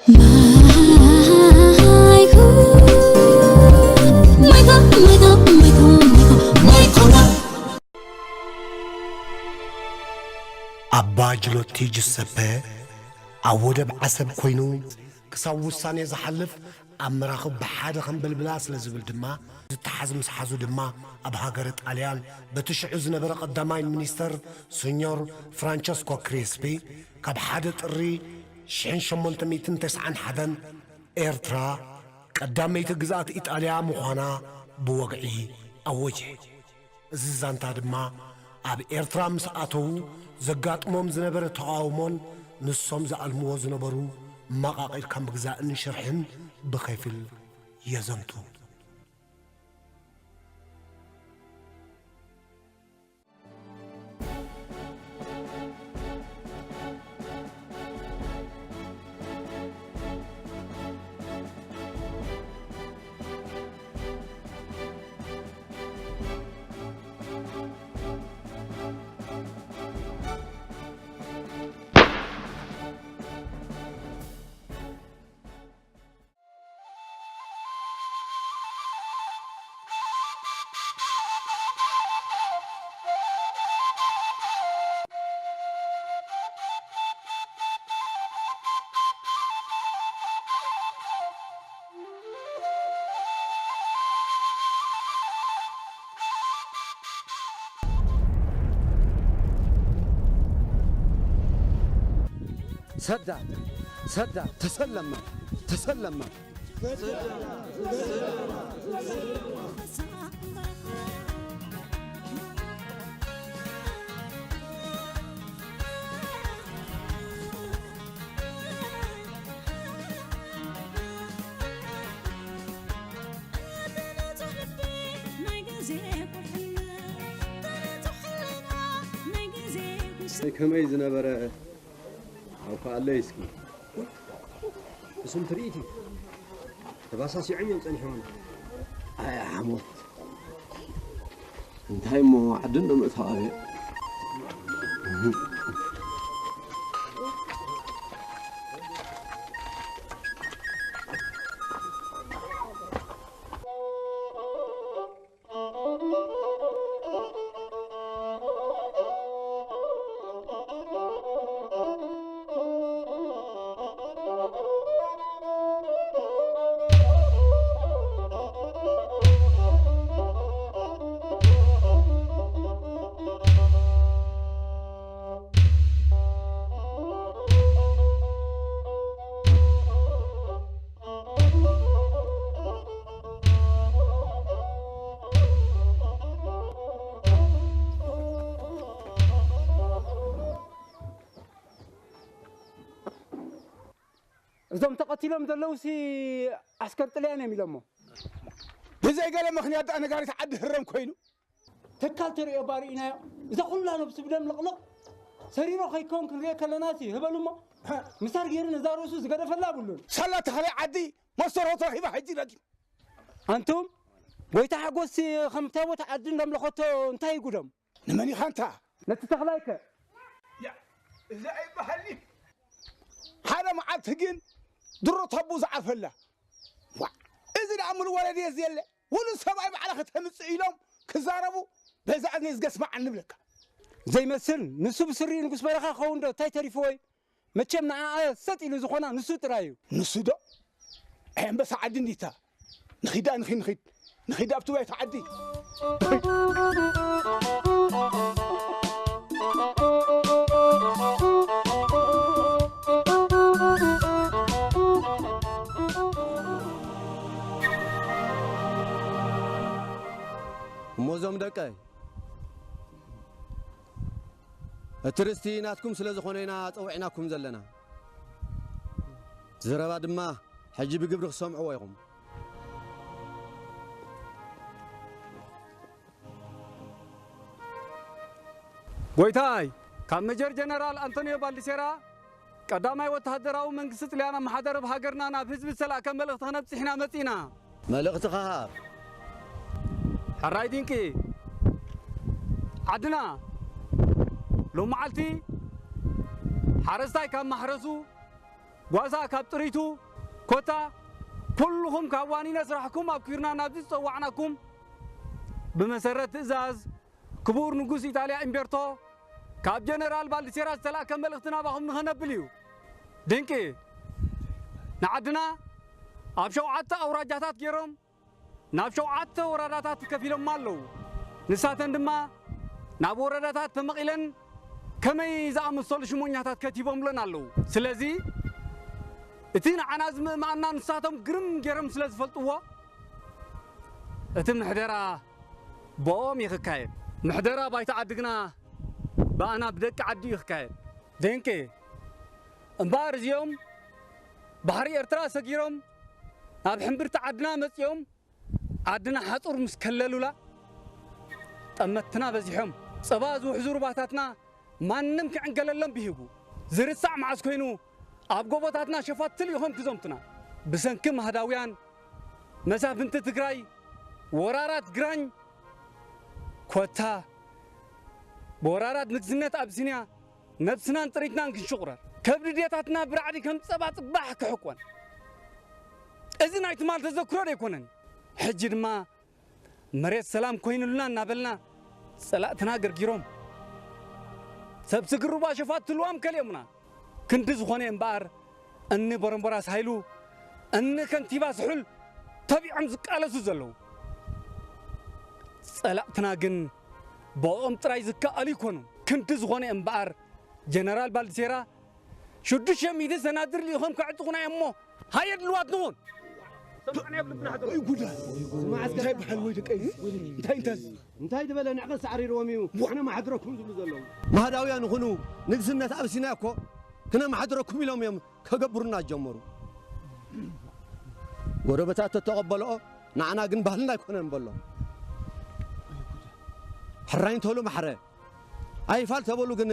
ማይኮ፣ ማይኮ፣ ማይኮ፣ ማይኮ፣ ማይኮ፣ ማይኮ። ኣባ ጅሎቲ ጁሰፐ ኣብ ወደብ ዓሰብ ኮይኑ ክሳብ ውሳኔ ዝሓልፍ ኣብ መራኽብ ብሓደ ከንበልብላ ስለ ዝብል ድማ፣ ዝተሓዝ ምስ ሓዙ ድማ ኣብ ሃገረ ጣልያን በቲ ሽዑ ዝነበረ ቀዳማይ ሚኒስተር ስኞር ፍራንቸስኮ ክሬስፒ ካብ ሓደ ጥሪ ሽሕን ሸሞንተ ሚእትን ተስዓን ሓደን ኤርትራ ቀዳመይቲ ግዝኣት ኢጣልያ ምዃና ብወግዒ ኣወጀ። እዚ ዛንታ ድማ ኣብ ኤርትራ ምስ ኣተዉ ዘጋጥሞም ዝነበረ ተቓውሞን ንሶም ዝኣልምዎ ዝነበሩ መቓቒልካ ምግዛእን ሽርሕን ብኸፊል የዘንቱ። ሰዳ ሰዳ ተሰለማ ተሰለማ። ከመይ ዝነበረ ኣውካ ኣለይ እስኪ። እሱም ትርኢት እዩ። ተባሳሲዖም እዮም ጸኒሖም። ኣያ ሓሞት። እንታይ እሞ ዓዲ እንዶ ምእታው ኣበየ? እዞም ተቐቲሎም ዘለውሲ ዓስከር ጥልያን እዮም ኢሎሞ። ብዘይ ገለ ምኽንያት ደኣ ነጋሪት ዓዲ ህረም ኮይኑ። ተካል ተርእዮ ባርኢናዮ። እዛ ኩላ ነብሱ ብደም ልቕልቕ ሰሪሮ ከይከውን ክንሪኦ ከለናሲ ህበሉ እሞ፣ ምሳር ገይሩ ነዛ ርእሱ ዝገደፈላ የብሉን። ሳላ ተኽላይ ዓዲ መሰረቱ ረኺባ ሕጂ ረጊም። ኣንቱም፣ ጎይታ ሓጎስሲ ከም ታቦት ዓዲ እንዳምለኸቶ እንታይ ይጉዶም? ንመን ኢኻ ኣንታ? ነቲ ተኽላይከ? ያ፣ እዚ ኣይበሃልኒ። ሓደ መዓልቲ ግን ድሮ ተቡ ዝዓርፈላ። ዋ፣ እዚ ደኣ ምሉእ ወለድ እየ ዝየለ። ውሉድ ሰብኣይ ባዕላ ከተምጽእ ኢሎም ክዛረቡ በዛ እዝነይ ዝገስማዕ ንብለካ። ዘይመስል፣ ንሱ ብስሪኡ ንጉስ በረኻ ክኸውን ዶ እንታይ ተሪፍዎ እዩ? መቸም ንዓኣ ሰጥ ኢሉ ዝኾና ንሱ ጥራይ እዩ። ንሱ ዶ? ኣይ ኣንበሳ ዓዲ እንዲታ። ንኺዳ ንኺድ ንኺድ። ንኺድ ኣብቲ ባይታ ዓዲ። እሞ እዞም ደቀይ፣ እቲ ርስቲ ናትኩም ስለ ዝኾነ ኢና ጸዊዕናኩም ዘለና። ዘረባ ድማ ሕጂ ብግብሪ ክሰምዕዎ ኢኹም። ጎይታይ፣ ካብ መጀር ጀነራል ኣንቶኒዮ ባልዲሴራ፣ ቀዳማይ ወተሃደራዊ መንግስቲ ጥልያን ኣመሓዳሪ ኣብ ሃገርና ናብ ህዝቢ ዝሰላእካ መልእኽቲ ከነብጽሕ ኢና መጺእና። መልእኽትኻ ሃብ። ሕራይ ድንቂ። ዓድና ሎመዓልቲ ሓረስታይ ካብ ማሕረሱ ጓሳ ካብ ጥሪቱ፣ ኮታ ኩልኹም ካብ ዋኒነ ስራሕኩም ኣብኪርና ናብዚ ዝጸዋዕናኩም፣ ብመሰረት ትእዛዝ ክቡር ንጉስ ኢጣልያ ኢምቤርቶ ካብ ጀነራል ባልዲሴራ ዝተላእከ መልእኽቲ ናባኹም ንኸነብል እዩ። ድንቂ! ንዓድና ኣብ ሸውዓተ ኣውራጃታት ገይሮም ናብ ሸውዓተ ወረዳታት ከፊሎማ ኣለዉ። ንሳተን ድማ ናብ ወረዳታት ተመቒለን ከመይ ዝኣመሰሉ ሽሞኛታት ከቲቦምለን ኣለዉ። ስለዚ እቲ ንዓና ዝምእማኣና ንሳቶም ግርም ገይሮም ስለ ዝፈልጥዎ እቲ ምሕደራ ብኦም እዩ ክካየድ። ምሕደራ ባይታ ዓዲ ግና ብኣና ብደቂ ዓዲ እዩ ክካየድ። ደንቄ እምበኣር እዚኦም ባሕሪ ኤርትራ ሰጊሮም ናብ ሕምብርቲ ዓድና መጺኦም ዓድና ሓጹር ምስ ከለሉላ ጠመትና በዚሖም ጸባ ዝውሕዙ ሩባታትና ማንም ክዕንገለሎም ብሂጉ ዝርሳዕ መዓስ ኮይኑ ኣብ ጎቦታትና ሸፋትል ኢኾም ክዘምቱና ብሰንኪ ማህዳውያን መሳፍንቲ ትግራይ ወራራት ግራኝ ኮታ ብወራራት ንግስነት ኣብሲንያ ነብስናን ጥሪትናን ክንሽቑረር ከብዲ ዴታትና ብራዕዲ ከም ጸባ ጽባሕ ክሕቆን እዚ ናይ ትማል ተዘክሮ ደይኮነን ሕጂ ድማ መሬት ሰላም ኮይኑልና እናበልና ጸላእትና ገርጊሮም ሰብ ስግሩባ ሸፋት ትልዋም ከልዮምና ክንዲ ዝኾነ እምበኣር እኒ ቦረምቦራስ ሃይሉ እኒ ከንቲባ ስሑል ተቢዖም ዝቃለሱ ዘለዉ ጸላእትና ግን ብኦም ጥራይ ዝከኣሉ ይኮኑ ክንዲ ዝኾነ እምበኣር ጀነራል ባልዲሴራ ሽዱሽተ ሚእቲ ሰናድር ልኢኾም ከዕጥቑና እዮም እሞ ሃየ ድልዋት ንኹን። ወይ ጉዳ እንታይ በሃል ወይ ደቀይ እንታይ እንተስ እንታይ ዝበለ ንዕቐት ሳዕሪርዎም እዩ ክነማሕድረኩም ዝብሉ ዘለዉ። ማህዳውያን ይኹኑ ንግስነት ኣብሲና እኮ ክነማሕድረኩም ኢሎም እዮም ከገብሩና ዝጀመሩ። ጎረበታት ተተቐበልኦ ንዓና ግን ባህልና ኣይኮነን በሎ። ሕራይ እንተሉ ማሕረ ኣይፋል ተበሉ ግን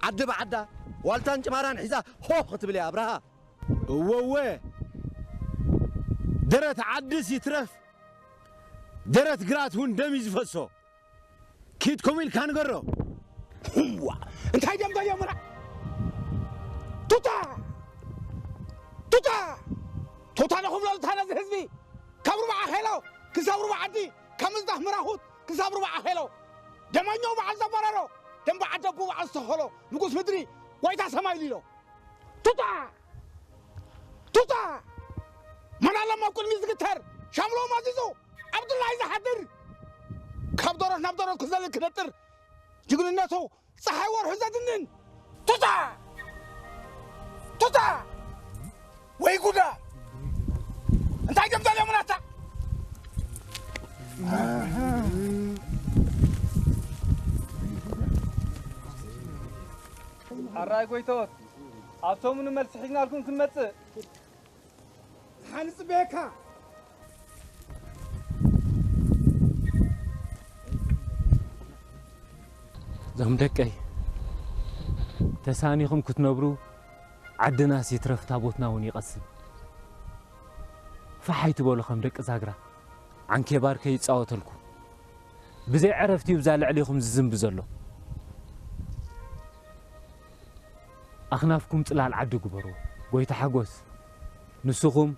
ዓዲ ብዓዳ ዋልታን ጭማራን ሒዛ ሆ ክትብል እያ ኣብርሃ። እወወ ደረት ዓድስ ይትረፍ ደረት ግራት እውን ደም እዩ ዝፈሶ። ኪድኩም ኢልካ ንገሮ። እዋ እንታይ ደም ደልዮምና ቱታ ቱታ ቱታ ንኽብሎ ልታ ነዚ ህዝቢ ካብ ሩባ ዓኼሎ ክሳብ ሩባ ዓዲ ካብ ምዝዳኽ ምራኹት ክሳብ ሩባ ዓኼሎ ደመኛው በዓል ዘበረሮ ደንበ ዓደጉ በዓል ዝተኸሎ ንጉስ ምድሪ ዋይታ ሰማይ ኢሉ ኢሎ ቱታ ቱታ መን ኣሎም ኣብ ቅድሚ ዝግተር ሻምሎም ኣዚዙ ዓብዱላይ ዝሓድር ካብ ደረት ናብ ደረት ክዘልል ክነጥር ጅግንነቱ ፀሓይ ወርሑ ዘድንን ቱታ ቱታ ወይ ጉዳ እንታይ ገምዘል የሙናታ ኣራይ ጎይቶት ኣብ ሰሙኑ መልሲ ሒዝናልኩም ክንመጽእ ዝሓንፅበየካ ዞም ደቀይ ተሳኒኹም ክትነብሩ ዓድናስ ይትረፍ ታቦትና እውን ይቐስን። ፋሕ ኣይትበሉ ከም ደቂ ዛግራ ዓንኬባር ከይጻወተልኩም። ብዘይ ዕረፍቲ እዩ ብዛ ልዕሊኹም ዝዝንቢ ዘሎ። ኣኽናፍኩም ጽላል ዓዲ ግበርዎ። ጎይታ ሓጎስ ንስኹም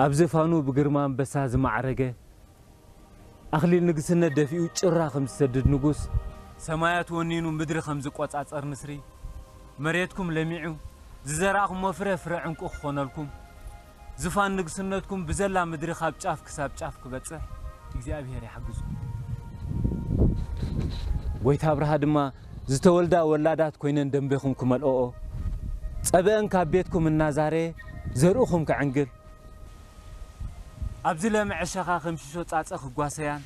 ኣብ ዝፋኑ ብግርማ ኣንበሳ ዝማዕረገ ኣኽሊል ንግስነት ደፊኡ ጭራ ከም ዝሰድድ ንጉስ፣ ሰማያት ወኒኑ ምድሪ ከም ዝቆጻጸር ንስሪ፣ መሬትኩም ለሚዑ ዝዘራእኹሞ ፍረ ፍረ ዕንቁ ክኾነልኩም፣ ዝፋን ንግስነትኩም ብዘላ ምድሪ ካብ ጫፍ ክሳብ ጫፍ ክበጽሕ እግዚኣብሔር ይሓግዝኩም። ጎይታ ኣብርሃ ድማ ዝተወልዳ ወላዳት ኮይነን ደንቤኹም ክመልኦኦ፣ ጸበአን ካብ ቤትኩም እናዛረየ ዘርእኹም ክዕንግል፣ ኣብዚ ለምዐ ሸኻ ከም ሽሾ ጻጸ ክጓሰያን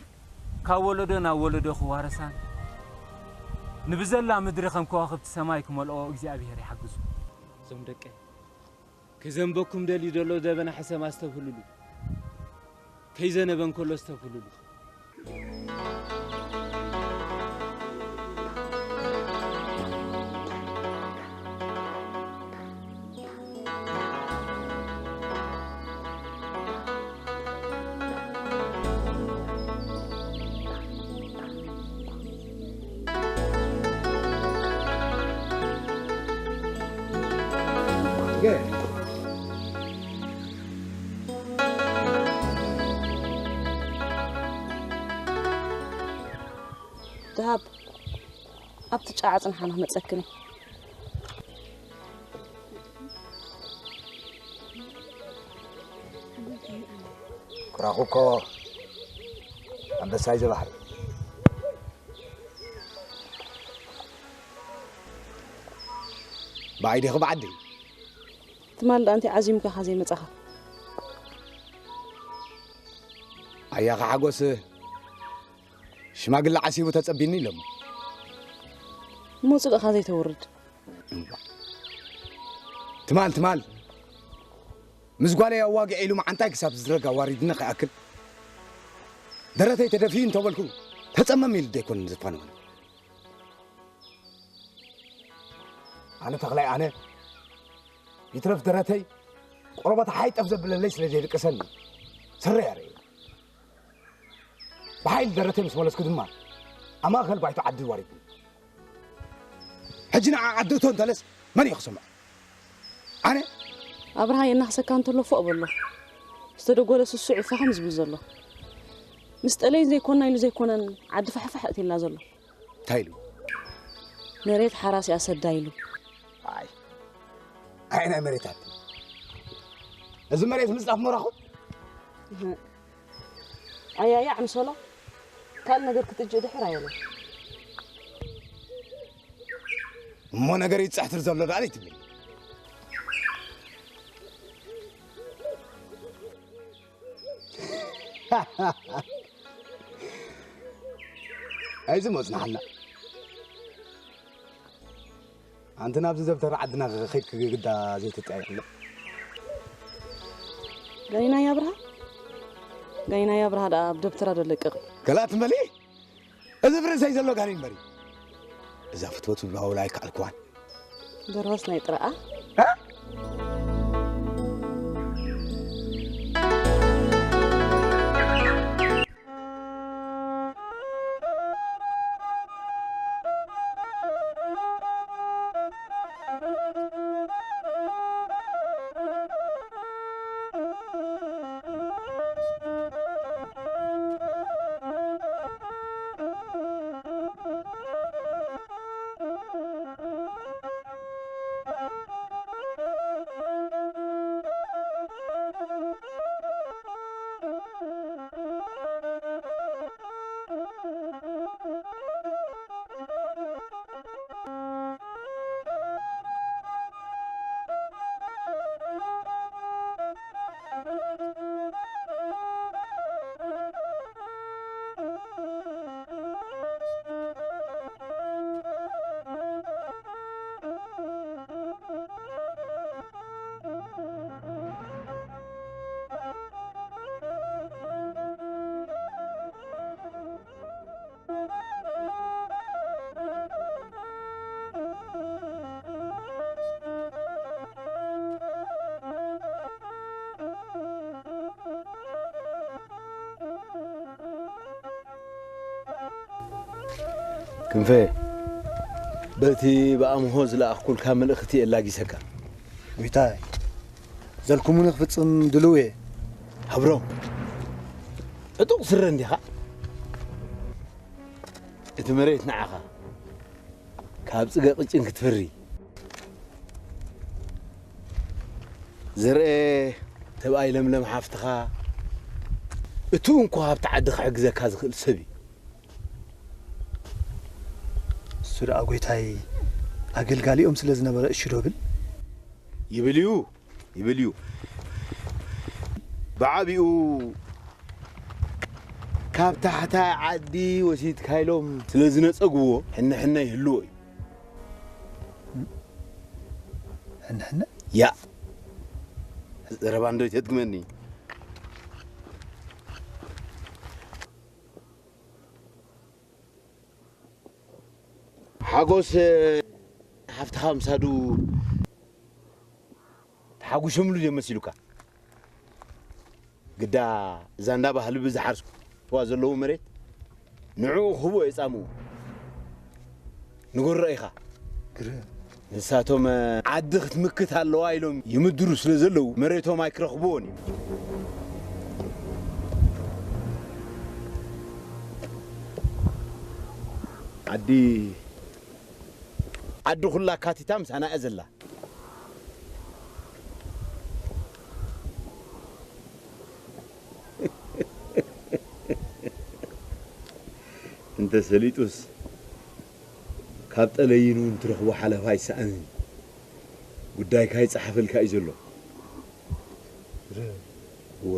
ካብ ወለዶ ናብ ወለዶ ክዋረሳን ንብዘላ ምድሪ ከም ከዋኽብቲ ሰማይ ክመልኦ እግዚኣብሔር ይሓግዙ። እዞም ደቀይ ክዘንበኩም ደልዩ ዘሎ ደበና ሕሰም ኣስተብህልሉ። ከይዘነበ እንከሎ ኣስተብህልሉ። ሃብ ኣብቲ ጫዓ ጽንሓና ክመጸክን። ኩራኹ እኮ ኣንበሳይ ዘባሕሪ። ብዓይዲኺ ብዓዲ። ትማል ደኣ እንታይ ዓዚሙካ ኢኻ ዘይመጻኻ? ኣያኻ ሓጎስ ሽማግለ ዓሲቡ ተጸቢኒ ኢሎም። እሞ ጽድቕኻ ዘይተውርድ። ትማል ትማል ምስ ጓለይ ኣዋጊዐ ኢሉ መዓንጣይ ክሳብ ዝዝረግ ኣዋሪድኒ ከይኣክል ደረተይ ተደፊኡ እንተበልኩ ተጸመም ኢሉ ደይኮን ዝፋነወኒ። ኣነ ተኽላይ ኣነ ይትረፍ ደረተይ ቆርበት ሓይጠፍ ዘብለለይ ስለ ዘይድቅሰኒ ስረ ያረ ብሓይሊ ደረተይ ምስ መለስኩ ድማ ኣብ ማእከል ባይቶ ዓዲ ዋሪድኒ። ሕጂ ንዓ ዓዲ እቶ እንተለስ መን እዩ ክሰምዖ? ኣነ ኣብርሃ የናኽሰካ እንተሎ ፎእ በሎ። ዝተደጎለ ስሱዕ እዩ ፋኽም ዝብል ዘሎ። ምስ ጠለይን ዘይኮና ኢሉ ዘይኮነን ዓዲ ፋሕፋሕ እትላ ዘሎ። እንታይ ኢሉ? መሬት ሓራስ እያ ሰዳ ኢሉ። ኣይ ኣይ ናይ መሬታት እዚ መሬት ምጽዳፍ መራኹ ኣያያ ኣምሰሎ ካልእ ነገር ክትእጅእ ድሕር ኣየለን። እሞ ነገር ይጻሕትር ዘሎ ደኣ ትብል። ኣይዚ መጽናሕና ኣንቲ ናብዚ ዘብተር ዓድና ኸይድክ ግዳ ዘይትጠያየቕ ጋይናይ ኣብርሃ ጋይናይ ኣብርሃ ደኣ ኣብ ደብተራ ዶ ለቅቕ ገላት መሊ እዚ ብርእሰይ ዘሎ ጋኔን መሪ እዛ ፍትወት ዝብላ ወላ ኣይከኣልክዋን ደርሆስ ናይ ጥራኣ ክንፈ በቲ ብኣምሆ ዝለኣኽኩልካ መልእኽቲ የላጊሰካ። ዊታይ ዘልኩሙኒ ክፍጽም ድልው እየ። ሃብሮም ዕጡቕ ስረ እንዲኻ እቲ መሬት ንዓኻ ካብ ጽገ ቅጭን ክትፈሪ ዝርአ ሰብኣይ ለምለም ሓፍትኻ እቱ እንኳ ኣብቲ ዓዲ ክሕግዘካ ዝኽእል ሰብ እዩ። እሱ ደኣ ጎይታይ ኣገልጋሊኦም ስለ ዝነበረ እሺ ዶ ብል? ይብል እዩ ይብል እዩ። ብዓቢኡ ካብ ታሕታይ ዓዲ ወሲድካ ኢሎም ስለ ዝነጸግዎ ሕነ ሕነ ይህልዎ እዩ። ሕነ ሕነ ያ ዘረባ እንዶ ይተድግመኒ። ሓጎስ ሓፍትኻ ምሳዱ ተሓጒሶምሉ ድዮም መሲሉካ? ግዳ እዛ እንዳ ባህልቢ ዝሓርስዋ ዘለዉ መሬት ንዕኡ ክህቦ የጻምኡ። ንጎሮ ኢኻ። ግርም። ንሳቶም ዓዲ ክትምክት ኣለዋ ኢሎም ይምድሩ ስለ ዘለዉ መሬቶም ኣይክረኽብዎን እዮም። ዓዲ ዓዲ ኩላ ካቲታ ምሳና እያ ዘላ። እንተ ሰሊጡስ ካብ ጠለይን እውን ትረኽቦ ሓለፋ ኣይሰኣንን። ጉዳይካ ይጸሓፈልካ እዩ ዘሎ። እወ።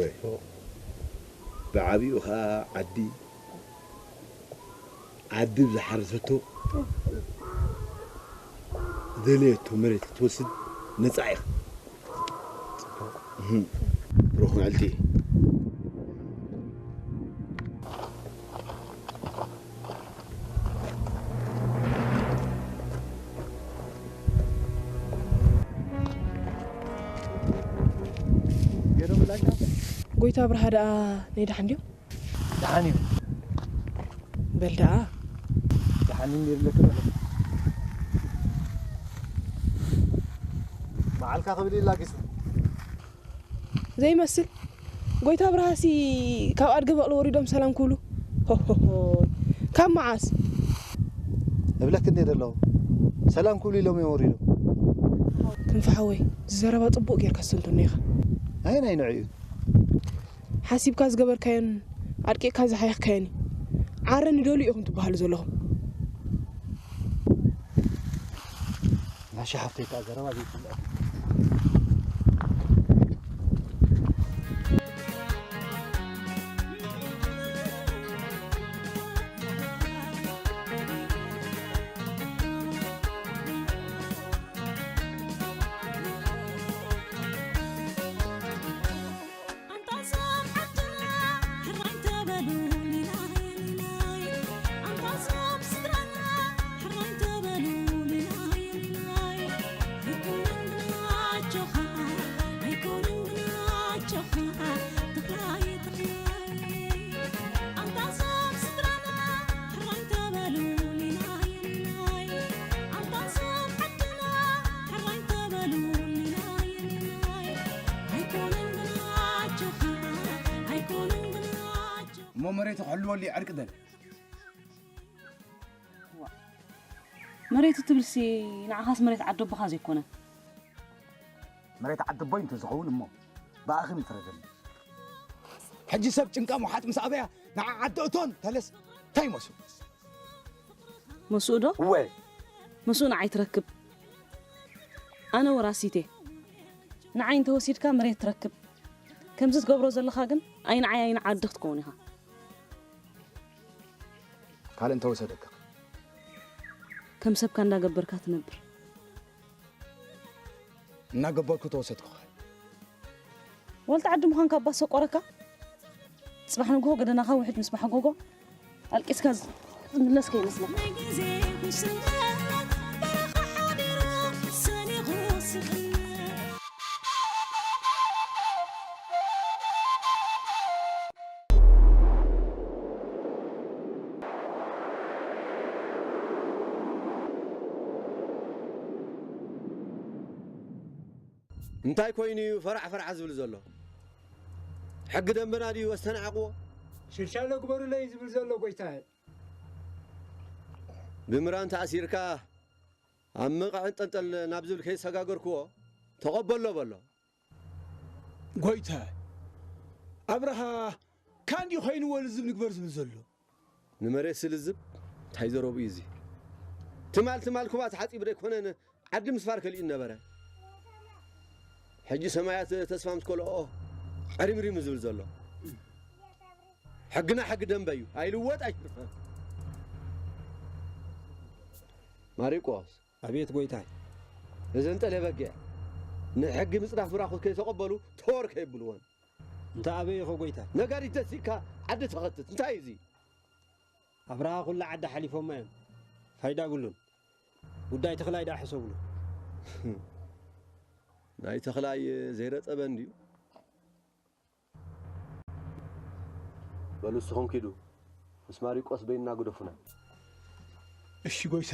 ብዓቢኡ ኸኣ ዓዲ ዓዲ ብዝሓረሰቶ ዝደለየቶ መሬት ክትወስድ ነጻ ኢኻ። እህም። ብሩኽ መዓልቲ። ጎይታ ኣብርሃ ደኣ ናይ ደሓን ድዩ? ደሓን እዩ። በል ደኣ። ደሓን እዩ ነይሩ ለካ በለ። መዓልካ ክብል ይላግሱ። ዘይመስል። ጎይታ ኣብርሃሲ ካብ ኣድገ በቕሊ ወሪዶም ሰላም ክብሉ? ሆሆሆ። ካብ መዓስ? እብለክ እንዴ ዘለኹ። ሰላም ክብሉ ኢሎም እዮም ወሪዶም። ክንፈ ሓወይ፣ ዝዘረባ ጽቡቕ ጌርካ ትስተንትኖ ኢኻ። ኣየናይ ንዕኡ? ሓሲብካ ዝገበርካዮን ኣድቂቕካ ዝሓየኽካዮን እዩ። ዓረ ንደልዩ ኢኹም ትበሃሉ ዘለኹም። ናሺ ሓፍተይ ከኣ ዘረባ ዘይፍለጥ። ኣንታ ሰብ ዓድና ሕራይ እንተበሉ ሊላይ ሊላይ፣ ኣንታ ሰብ ስድራና ሕራይ እንተበሉ ሊላይ ሊላይ፣ ኣይኮነን ብናጆኻ፣ ኣይኮነን ብናጆኻ፣ ተኽላይ ተኽላይ፣ ኣንታ ሰብ ስድራና ሕራይ እንተበሉ ሊላይ ሊላይ፣ ኣንታ ሰብ ዓድና ሕራይ እንተበሉ ሊላይ ሊላይ፣ ኣይኮነን ብናጆኻ፣ ኣይኮነን ብናጆኻ። እሞ መሬቱ ክሕልወሉ እዩ ዕርቂ ደል። ዋ። መሬቱ ትብልሲ ንዓኻስ መሬት ዓደቦኻ ዘይኮነ? መሬት ዓደቦይ እንተዝኸውን እሞ ብኣኽን ይፍረደኒ። ሕጂ ሰብ ጭንቃ ምውሓጥ ምስ ኣበያ ንዓ ዓዲ እቶን ተለስ እንታይ ይመስሉ? መስኡ ዶ? እወ። መስኡ ንዓይ ትረክብ። ኣነ ወራሲት እየ። ንዓይ እንተወሲድካ መሬት ትረክብ። ከምዚ ትገብሮ ዘለኻ ግን ኣይንዓይ ኣይንዓዲ ክትከውን ኢኻ። ካልእ እንተወሰደካ? ከም ሰብካ እንዳገበርካ ትነብር። እናገበርኩ ተወሰድኩኻ። ዋልታ ዓዲ ምዃንካ እባ ሰቆረካ? ጽባሕ ንግሆ ገደናኻ ውሕጅ ምስ ማሕጎጎ ኣልቂስካ ዝ-፣ ዝምለስ ከይመስለካ። ናይ ግዜ ውስንነት በረኻ ሓዲሩ ሰኒኹ ስቕነት። እንታይ ኮይኑ እዩ ፈራዕ ፈራዕ ዝብል ዘሎ? ሕጊ ደንበና ድዩ ኣስተናዕቕዎ? ሽልሻሎ ግበሩለይ ዝብል ዘሎ ጎይታየ። ብምራን ተኣሲርካ ኣብ መቐዕ እንጠልጠል ናብ ዝብል ከይሰጋገርክዎ ተቐበሎ በሎ። ጎይታየ፣ ኣብርሃ ካን ድዩ ኮይንዎ ልዝብ ንግበር ዝብል ዘሎ? ንመሬት ስልዝብ እንታይ ዘረቡ እዩ እዚ? ትማል ትማል ኩባ ተሓጺቡ ደይኮነ ዓዲ ምስፋር ከሊኡ ነበረ። ሕጂ ሰማያት ተስፋ ምስ ከልኦ ዕሪምሪም ዝብል ዘሎ። ሕግና ሕጊ ደንበ እዩ፣ ኣይልወጥ ኣይሽርፈ። ማሪቆስ። ኣቤት ጎይታይ። እዘን ጠለ በጊዕ ንሕጊ ምጽዳፍ ብራኹት ከይተቐበሉ ተወር ከየብልወን። እንተ ኣበይ ኢኸ ጎይታይ? ነጋሪት ደሲካ ዓዲ ተኸትት። እንታይ እዩ እዚ? ኣብርሃ ኩላ ዓዲ ሓሊፎማ እዮም። ፋይዳ ብሉን። ጉዳይ ተኽላይ ደኣ ሕሰብሉ። ናይ ተኽላይ ዘይረጸበ እንድዩ። በሉ እስኹም ኪዱ። ምስ ማሪቆስ በይንና ግደፉና። እሺ ጎይታ።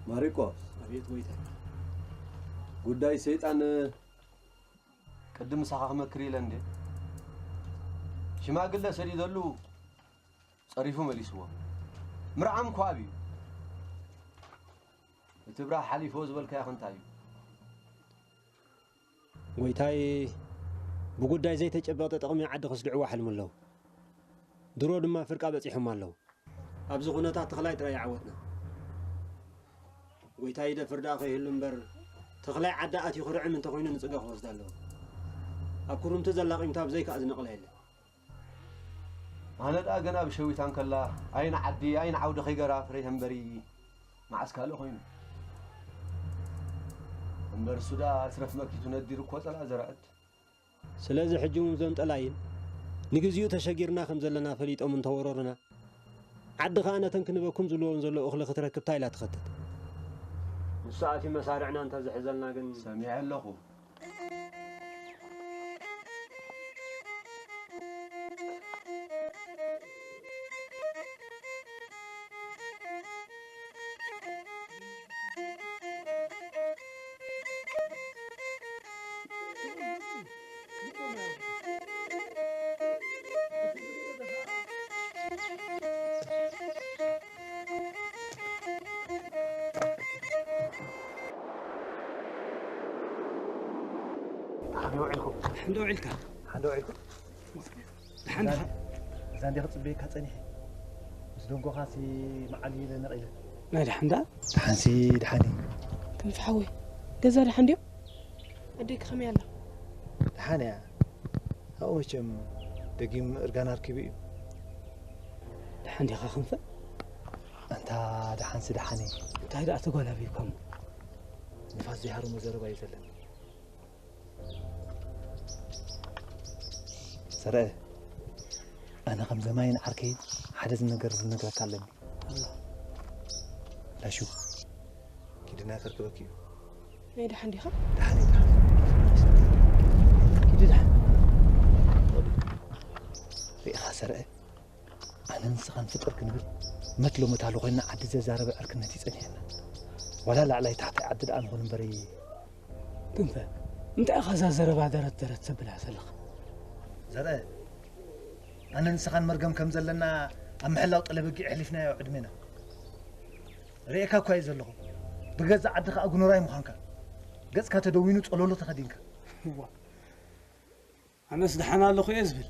ማሪቆስ። ኣቤት ጎይታ። ጉዳይ ሰይጣን ቅድም ምሳኻ ክመክር ኢለ እንዴ? ሽማግለ ሰዲደሉ ጸሪፉ መሊስዎ። ምርዓም እኳ ኣብዩ። እቲ ብራህ ሓሊፎ ዝበልካዮ እንታይ እዩ? ጎይታይ፣ ብጉዳይ ዘይተጨበጠ ጥቕሚ ዓዲ ከስድዕዋ ሕልሙ ኣለዉ። ድሮ ድማ ፍርቃ በጺሖም ኣለዉ። ኣብዚ ኩነታት ተኽላይ ጥራይ ይዓወትና። ጎይታይ ይደፍር ደኣ ከይህሉ እምበር፣ ተኽላይ ዓዲ ኣትዩ ክርዕም እንተኾይኑ ንጽገ ክወስድ ኣለዎ። ኣብ ኩርምቲ ዘላቒምታ ብዘይካኣ ዝነቕላ የለን። ኣነ ደኣ ገና ብሸዊታ እንከላ ኣይን ዓዲ ኣይን ዓውዲ ከይገራ ፍረይ ተንበሪ መዓስ ካልእ ኮይኑ። እምበር እሱ ደኣ ስረፍ መኪቱ ነዲሩ እኮ ጸላእ ዘርዐት። ስለዚ ሕጂ እውን እዞም ጠላይን ንግዚኡ ተሸጊርና ከም ዘለና ፈሊጦም እንተወረሩና፣ ዓዲ ኸኣ ነተን ክንበኩም ዝብልዎን ዘሎ እኽሊ ክትረክብ ታይ ኢላ ትኸትት? ንሱ ኣትዩ መሳርዕና እንተዝሕዘልና ግን። ሰሚዐ ኣለኹ። ዓቢ ውዒልኩም። ሕንዶ ውዒልካ። ሓንደ ውዒልኩም። ደሓን ዲኻ? እዛ እንዲያ ክጽበየካ ጸኒሐ። ምስ ደንጎኻሲ መዓል ኢለ ነቒለ። ናይ ደሓን ደኣ? ደሓንሲ ደሓን እዩ። ክንፊ ሓወይ፣ ገዛ ደሓን ድዮ? ኣደይክ ከመይ ኣላ? ደሓን እያ። ኣብኡ መቸም ደጊም እርጋን ኣርኪቡ እዩ። ደሓን ዲኻ ክንፈ? ኣንታ ደሓንሲ ደሓን እየ። እንታይ ደኣ ተጓላቢብካ እሞ? ንፋስ ዘይሃርሞ ዘረባ እዩ ዘለኒ። ሰረቐ፣ ኣነ ከም ዘማይን ዓርከይን ሓደ ነገር ዝነግረካ ኣለኒ። ኣላ። ላሹ፣ ኪድና ከርክበኪ እዩ። ናይ ደሓን ዲኻ? ደሓን እዩ፣ ደሓን። ኪዲ ደሓን። ርኢኻ ሰረቐ፣ ኣነ ንስኻን ፍጥር ክንብል መትሎ መታሎ ኮይንና ዓዲ ዘዛረበ ዕርክነት እዩ ጸኒሐና። ዋላ ላዕላይ ታሕታይ ዓዲ ደኣ ንኹን እምበሪ። ክንፈ፣ እንታይ ኢኻ እዛ ዘረባ ደረት ደረት ተብላ ዘለኻ? ዘርአ፣ ኣነ ንስኻን መርገም ከም ዘለና ኣብ ምሕላው ጠለበጊዕ ኣሕሊፍናዮ ዕድሜና። ርእየካ እኳ እየ ዘለኹ። ብገዛእ ዓድኻ ኣጉነራይ ምዃንካ። ገጽካ ተደዊኑ ጸሎሎ ተኸዲንካ። እዋ፣ ኣነስ ደሓን ኣለኹ እየ ዝብል።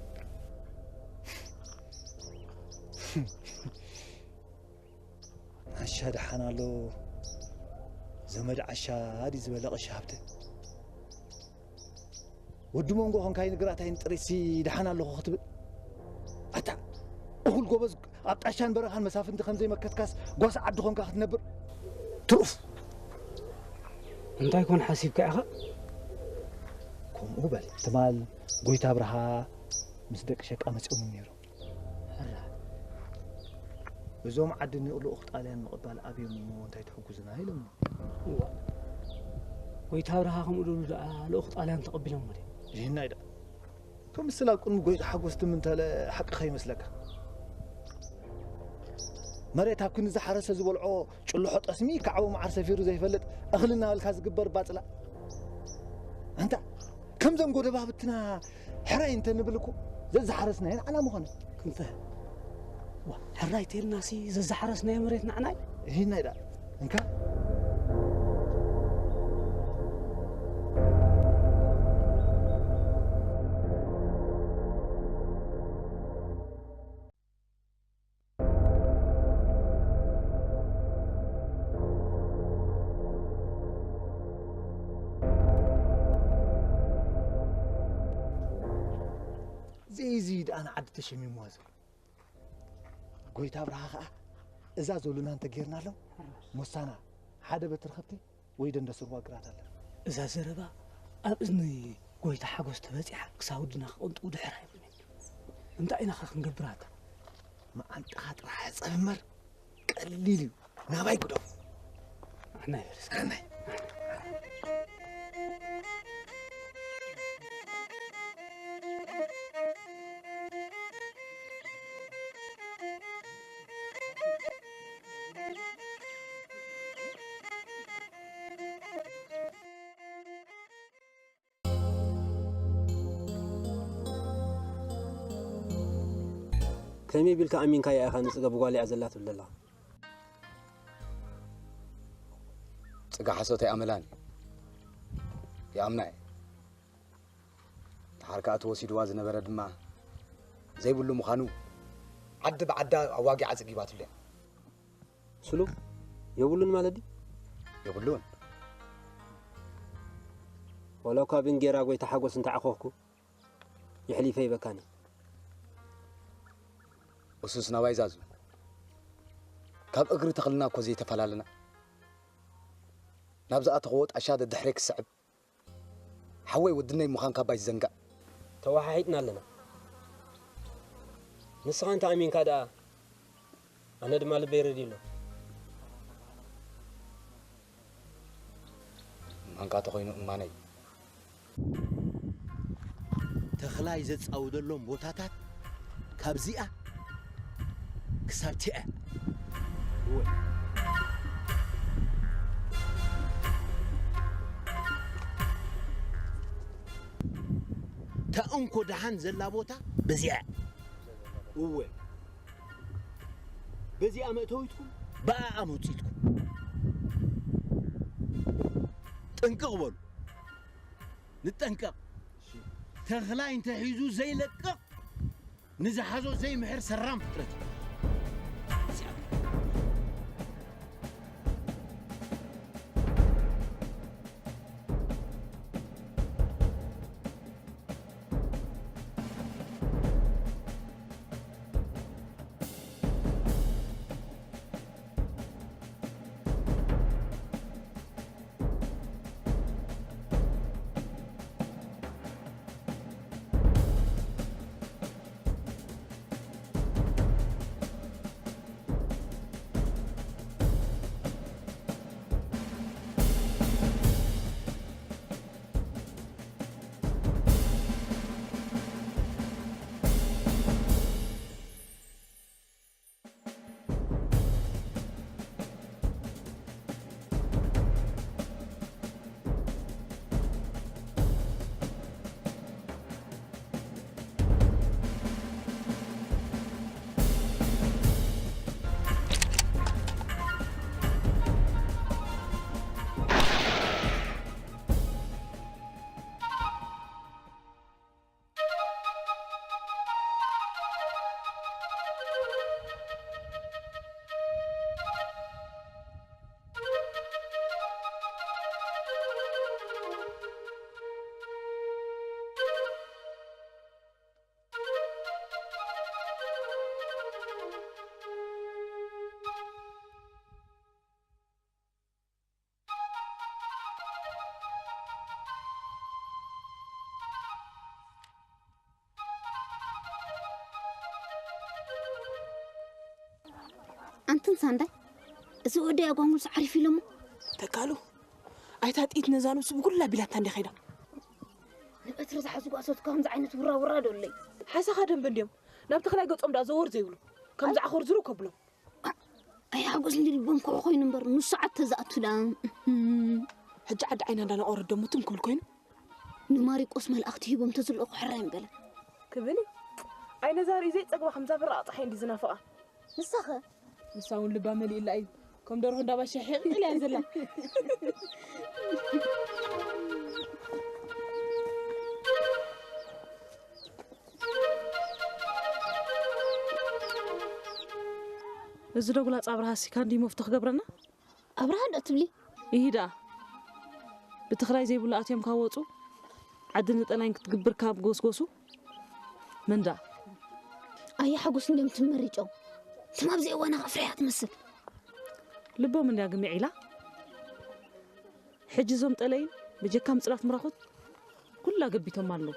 ዓሻ ደሓን ኣሎ። ዘመድ ዓሻ ድዩ ዝበለ ቀሺ ሃብተ? ወዲ መንጎ ኾንካይ ንግራታይን ጥሪትሲ ደሓን ኣለኹ ክትብል? ኣታ እኹል ጎበዝ ኣብ ጣሻን በረኻን መሳፍንቲ ከም ዘይመከትካስ ጓሳ ዓዲ ኾንካ ክትነብር? ትሩፍ! እንታይ ኮን ሓሲብካ ኢኻ? ከምኡ በል። ትማል ጎይታ ኣብርሃ ምስ ደቂ ሸቃ መጺኦም ነይሮም። ሕራይ። እዞም ዓዲ ንልኡኽ ጣልያን ምቕባል ኣብዮም እሞ እንታይ ትሕጉዝና ኢሎምኒ። እዋ። ጎይታ ኣብርሃ ከምኡ ድብሉ ደኣ ልኡኽ ጣልያን ተቐቢሎሞ ድዮም? ይህናይ ደኣ። እቶም ምስላ ኣብ ቅድሚ ጎይታ ሓጎስ ትም እንተለ ሓቂ ከይመስለካ። መሬት ኣብ ክንዲ ዝሓረሰ ዝበልዖ ጭልሖ ጠስሚ ካዕቦ መዓር ሰፊሩ ዘይፈልጥ እኽሊ እናበልካ ዝግበር ባጽላ። ኣንታ ከምዘን ጎደባብትና ሕራይ እንተንብል እኮ ዘዝሓረስናዮ ንዓና ምኾነ። ክንፈ፣ ዋ፣ ሕራይ ተልናሲ ዘዝሓረስናዮ መሬት ንዓና እዩ። ይህናይ ደኣ እንካ። እዚ እዚ ደኣ ንዓዲ ተሸሚምዋ ዘሎ። ጎይታ ኣብርሃ ኸኣ እዛ ዘሉና እንተ ጌርናሎም፣ ሞሳና ሓደ በትሪ ከብቲ ወይ ደንደስርዋ ግራት ኣለና። እዛ ዘረባ ኣብ እዝኒ ጎይታ ሓጎስ ተበጺሓ ክሳብ ወድና ክቕንጥው ድሕር ኣይብሉን እዮም። እንታይ ኢና ኸ ክንገብራታ? መዓንጥኻ ጥራሕ ሕጸብ እምበር ቀሊል እዩ። ናባይ ግደፉ። ኣሕናይ በል እስከ። ኣሕናይ። ከመይ ቢልካ ኣሚንካያ ኢኻ ንጽገብ ጓል እያ ዘላ ትብል ዘለኻ? ጽጋ ሓሶት ኣይኣመላን። ይኣምና እየ። ደሓር ከኣ ተወሲድዋ ዝነበረ ድማ ዘይብሉ ምዃኑ ዓዲ ብዓዳ ኣዋጊዓ ጽጊባትሉ እያ። ስሉ የብሉን ማለት ድዩ? የብሉን። ዋላ እኳ ብእንጌራ ጎይታ ሓጎስ እንተዓኾኽኩ፣ የሕሊፈ ይበካኒ። እሱስ ናባይ ዛዙ። ካብ እግሪ ተኽልና እኮ ዘይተፈላለና። ናብ ዝኣተኽዎ ጣሻ ደድሕረይ ክስዕብ። ሓወይ ወድነይ ምዃንካ ባይ ዝዘንጋዕ። ተወሓሒጥና ኣለና። ንስኻ እንተ ኣሚንካ ደኣ፣ ኣነ ድማ ልበይ ረድዩ ኣሎ። እማንካ ተኾይኑ እማነይ። ተኽላይ ዘጻውደሎም ቦታታት ካብዚኣ ክሳብ ቲኣ። እወ። እታ እንኮ ደሓን ዘላ ቦታ በዚኣ። እወ። በዚኣ መእተዊትኩም፣ ብኣኣ መውጽኢትኩም። ጥንቅቕ በሉ። ንጠንቀቕ። ተኽላይ እንተሒዙ ዘይለቅቕ፣ ንዝሓዞ ዘይምሕር ሰራም ፍጥረት እዩ። ኣንትን ሳንዳይ፣ እዚ ወዲ ኣጓንጉልስ ዓሪፍ ኢሎሞ። ተካሉ፣ ኣይታ ጥይት ነዛ ነብሱ ብጉላ ቢላታ እንዲ ኸይዳ። ንበትሪ ዝሓዝጉ ኣሶት ከምዚ ዓይነት ውራ ውራ ዶ ኣለይ? ሓሳኻ ደንበ እንድዮም። ናብ ተኽላይ ገጾም ደኣ ዘወር ዘይብሉ። ከም ዝዓኾር ዝሩ ከብሎም። ኣይ ሓጎስ እንዲ ልቦም ክዑ ኮይኑ እምበር፣ ንሱ ዓድ ተዝኣቱ ደኣ። ሕጂ ዓዲ ዓይና እንዳነቖረት ደሞ ትም ክብል ኮይኑ። ንማሪቆስ መልኣኽቲ ሂቦም ተዝልእኹ ሕራይ ምበለ። ክብል እዩ። ኣይ ነዛ ርእዩ ዘይጸግባ ከምዛ ብራቕ ጸሓይ እንዲ ዝናፍቓ። ንሳኸ? ንሳ እውን ልባ መሊእላ እዩ። ከም ደርሆ እንዳባሻ ሒቕ ኢላ እያ ዘላ። እዚ ዶ ጉላጽ ኣብርሃ ሲካ እንዲ መፍቶ ክገብረና? ኣብርሃ ዶ ትብሊ? ይሂዳ። ብትኽላይ ዘይብሉ ኣትዮም ካብ ወጹ፣ ዓዲ ንጠላይን ክትግብር ካብ ጎስጎሱ፣ መንዳ። ኣየ ሓጎስ እንድዮም ትመሪጨው። ትም ኣብዚ እዋና ከፍርያ ትመስል። ልቦም እንድያ ግምዕ ኢላ። ሕጂ እዞም ጠለይን ብጀካ ምጽራፍ ምራኹት ኩላ ገቢቶም ኣለዉ።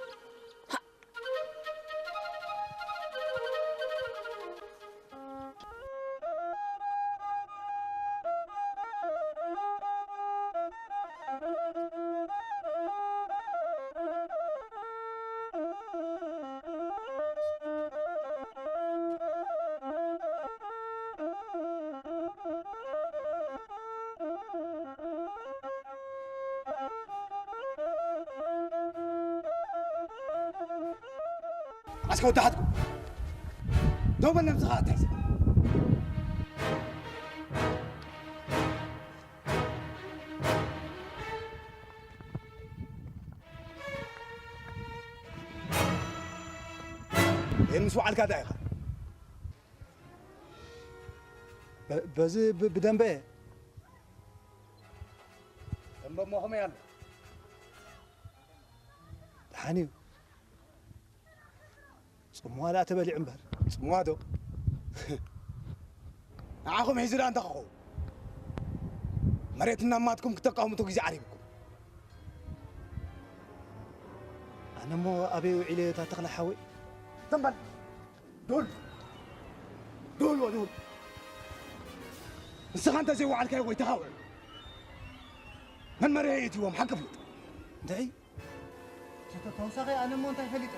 ኣስከ ወዳሓትኩም። ደው በል ነብስኻ ኣትሕዝ። ይህን ምስ በዓልካ እንታይ ኢኻ? በ-፣ በዚ ብ-፣ ብደንበ እየ። ደንበ እሞ ከመይ ኣሎ? ደሓን እዩ። ጽምዋ ደኣ ተበሊዑ እምበር። ጽምዋ ዶ? ንዓኹም ሒዙ ደኣ እንተ ክኸውን፣ መሬት እናማትኩም ክተቃውምቱ ግዜ ዓሪብኩም። ኣነ እሞ ኣበይ ውዒለ እታ ተኽለ ሓወይ? ትም በል። ዱል። ዱል ወዱል። ንስኻ እንተ ዘይወዓልካዮ ወይ ተኻውዕ። መን መሪሑ የእትይዎም ሓቂ ፍልጥ። እንታይ? እቲ ተወሳኺ ኣነ እሞ እንታይ ፈሊጠ?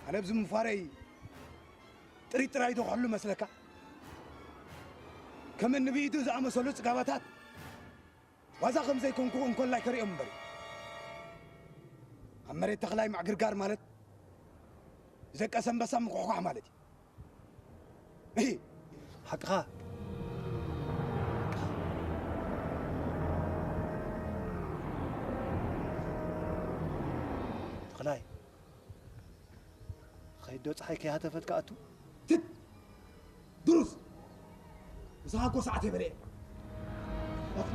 ኣነ ኣብዚ ምንፋረይ ጥሪት ጥራይ ዶ ክሕሉ መስለካ? ከም እኒ ብኢዱ ዝኣመሰሉ ጽጋባታት ዋዛ ከም ዘይኮንኩ እንኮላይ ከርእዮም እምበር። ኣብ መሬት ተኽላይ ምዕግርጋር ማለት ዝደቀሰ ኣንበሳ ምኩሕኳሕ ማለት እዩ። እሂ። ሓቅኻ። ተኽላይ። ኸይዶ ፀሓይ ከይሃተፈት ክኣቱ? ትት! ድሩስ! ንስኻ እኮ ሰዓት የበለ እየ። ኣጥፋ!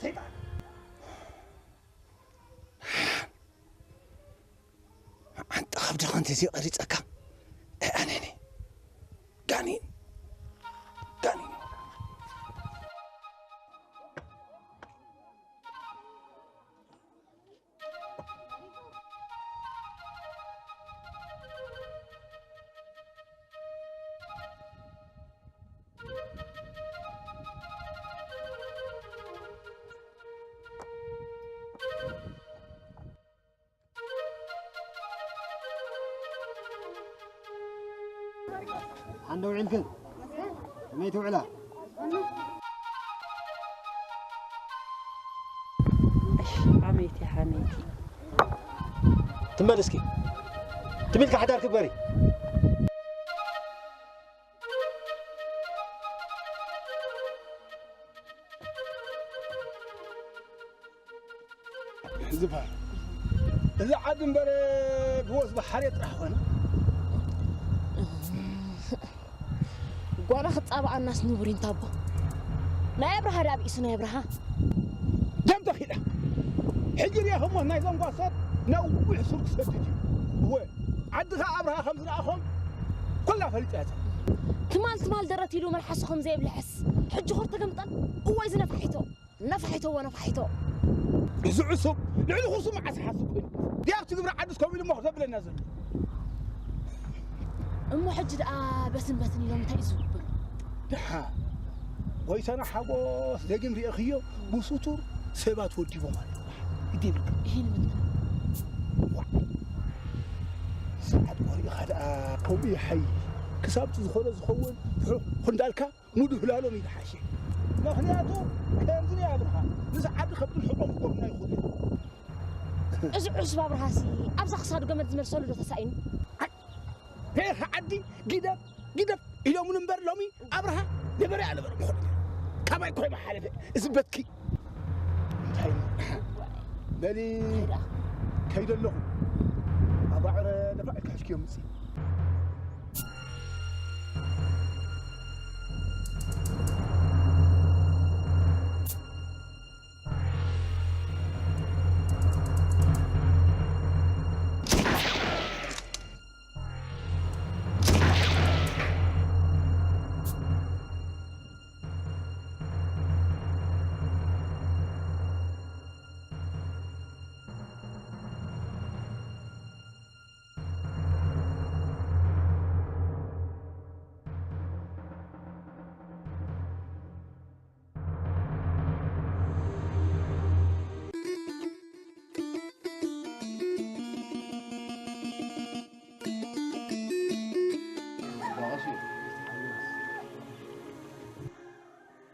ሰይጣን! ሓንቲ ከብድኻ እንተዘይቐሪፀካ፣ ኣይኣነኒ። ጋኔን! ጋኔን! ሓንደ ውዒልክን? ከመይ ትውዕላ? እሽ፣ ሓመይቲ፣ ሓመይቲ። ትም በል እስኪ። ትም ኢልካ ሓዳር ክበሪ። ዝፋ፣ እዚ ዓዲ እምበር ብወዝቢ ሓርየት ጥራሕ ኾነ። ጓና ክጻብኣናስ ንቡር ኢንታቦ። ናይ ኣብርሃ ደኣ ብኢሱ ናይ ኣብርሃ። ደም ተኺላ። ሕጂ ርኢኹሞ ናይ ዘንጓሶት ነዊሕ ሱር ክሰድድ እዩ። እወ፣ ዓዲ ኸኣ ኣብርሃ ከም ዝረኣኹም ኩላ ፈሊጣ እያ። ትማል ትማል ደረት ኢሉ መልሓሱ ከም ዘይብልሕስ። ሕጂ ኾር ተገምጠል። እወ፣ እዚ ነፋሒቶ። ነፋሒቶ ወነፋሒቶ። እዚ ዕሱብ ልዕሊ ኩርሱ መዓስ ሓሱ ኮይኑ። ድያብቲ ግብረ ዓድስ ከምኡ ኢሉ እሞ ዘብለና ዘሎ። እሞ ሕጂ ደኣ በትን በትን ኢሎም እንታይ እዩ ዝብሉ? ደሓ። ጎይታና ሓጎስ ደጊም ርኢኽዮ ብስቱር ሰባት ወዲቦም ኣለዉ። ግዲ ይብልካ። ይሄን ምንታ? ዋ። ሰዓት ወሪእኻ ደኣ ከምኡ ይሓይ። ክሳብቲ ዝኾነ ዝኸውን ፍሑኽ እንዳልካ ምድህላሎም እዩ ዝሓሸ። ምኽንያቱ ከምዚ ናይ ኣብርሃ ምስ ዓዲ ከብድን ሕቆን ክገብሩና ይኽእሉ እዮም። እዚ ዕሱብ ኣብርሃሲ ኣብዛ ክሳዱ ገመድ ዝመልሰሉ ዶ ተሳኢኑ? ኣይ፣ ፌኻ ዓዲ ግደፍ፣ ግደፍ ኢሎምን እምበር ሎሚ ኣብርሃ ነበረ ኣነበረ ምኾነ። ካባይ ኮይ መሓለፈ እዚ በትኪ። እንታይ በሊ እንታይ ደኣ? ከይደ ኣለኹ። ኣባዕረ ነፋ ኢልካ ሕዝክዮ ምጽእ።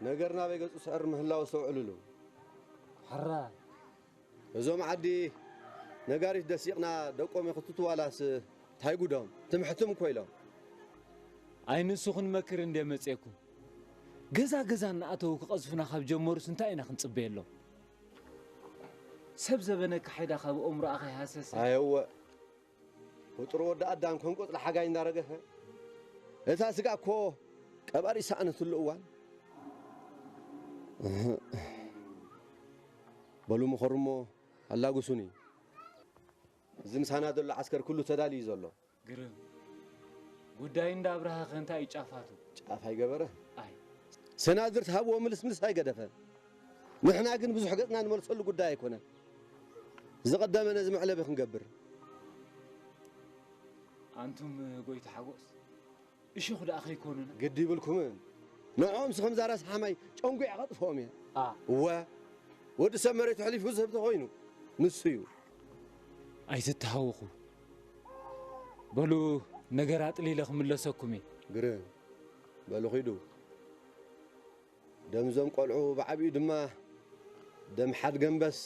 ነገር ናበይ ገጹ ስዕር ምህላው ኣስተውዕልሉ። ሕራይ። እዞም ዓዲ ነጋሪት ደሲቕና ደቆም ይኽትቱ ዋላስ እንታይ ጉዶም? ትምሕትም እኮ ኢሎም። ኣይ ንሱ ክንመክር እንደ መጼኩም። ገዛ ገዛ እናኣተዉ ክቐዝፉና ካብ ጀመሩስ እንታይ ኢና ክንጽበየሎም? ሰብ ዘበነ ካሒዳ ካብ ኦም ረኣ ከይሃሰሰ። ኣየወ። ፍጡር ወዲ ኣዳም ከም ቆጽሊ ሓጋይ እንዳረገፈ። እታ ስጋ እኮ ቀባሪ ሰኣነትሉ እዋን። በሉ ምኸሩሞ ኣላጉሱኒ። እዚ ምሳና ዘሎ ዓስከር ኩሉ ተዳልዩ ዘሎ። ግርም። ጉዳይ እንዳ ኣብርሃ ከ እንታይ እዩ ጫፋቱ? ጫፍ ኣይገበረ። ኣይ። ሰናዝር ትሃብዎ ምልስምልስ ኣይገደፈ። ንሕና ግን ብዙሕ ገጽና ንመልሰሉ ጉዳይ ኣይኮነን። ዝቐደመ ነዚ መዕለቢ ክንገብር። ኣንቱም ጎይታ ሓጎስ፣ እሹኽ ደኣ ከይኮኑና። ግዲ ይብልኩምን። ንዕኦም ስኸም ዛራ ሰሓማይ ጨንጒዕ ከጥፍኦም እየ። ኣ። እወ፣ ወዲ ሰብ መሬቱ ሕሊፉ ዝህብ ተኾይኑ፣ ንሱ እዩ። ኣይትተሃወኹ። በሉ፣ ነገር ኣጥሊለ ክምለሰኩም እየ። ግርም። በሉ ኺዱ። ደም እዞም ቆልዑ ብዓቢኡ ድማ ደም ሓድገምበስ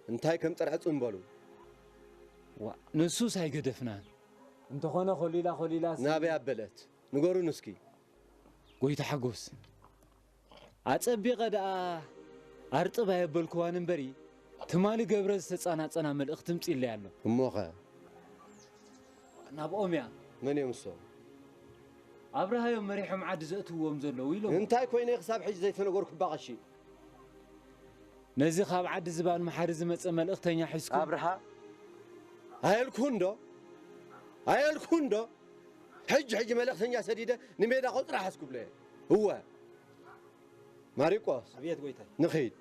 እንታይ ከም ጥርዐ ጽምበሉ። ዋ፣ ንሱስ ኣይገደፍናን። እንተኾነ ኮሊላ ኮሊላስ ናበይ ኣበለት? ንገሩን እስኪ። ጎይታ ሓጎስ፣ ኣጸቢቐ ደኣ ኣርጥብ ኣየበልክዋን እምበሪ፣ ትማሊ ገብረ ዝተጻናጸና መልእኽቲ ምጺለይ ኣሎ። እሞኸ? ናብኦም እያ። መን እዮም እሶም? ኣብርሃ እዮም መሪሖም ዓዲ ዘእትውዎም ዘለዉ ኢሎም። እንታይ ኮይነ ክሳብ ሕጂ ዘይተነገርኩ እባ ቀሺ? ነዚ ካብ ዓዲ ዝባን መሓሪ ዝመጸ መልእኽተኛ ሒዝኩም ኣብርሃ? ኣየልኩን ዶ? ኣየልኩን ዶ? ሕጂ ሕጂ መልእኽተኛ ሰዲደ ንሜዳ ቆጽራ ሓዝኩ ብለ። እወ። ማሪቆስ። ኣብየት ጎይታይ። ንኺድ።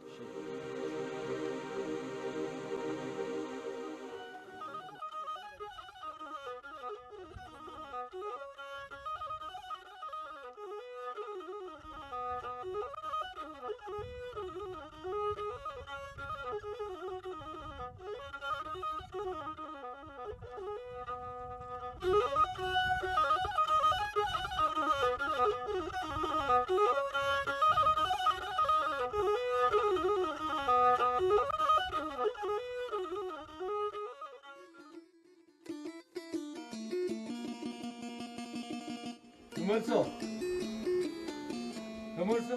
ተመልሶ። ተመልሶ።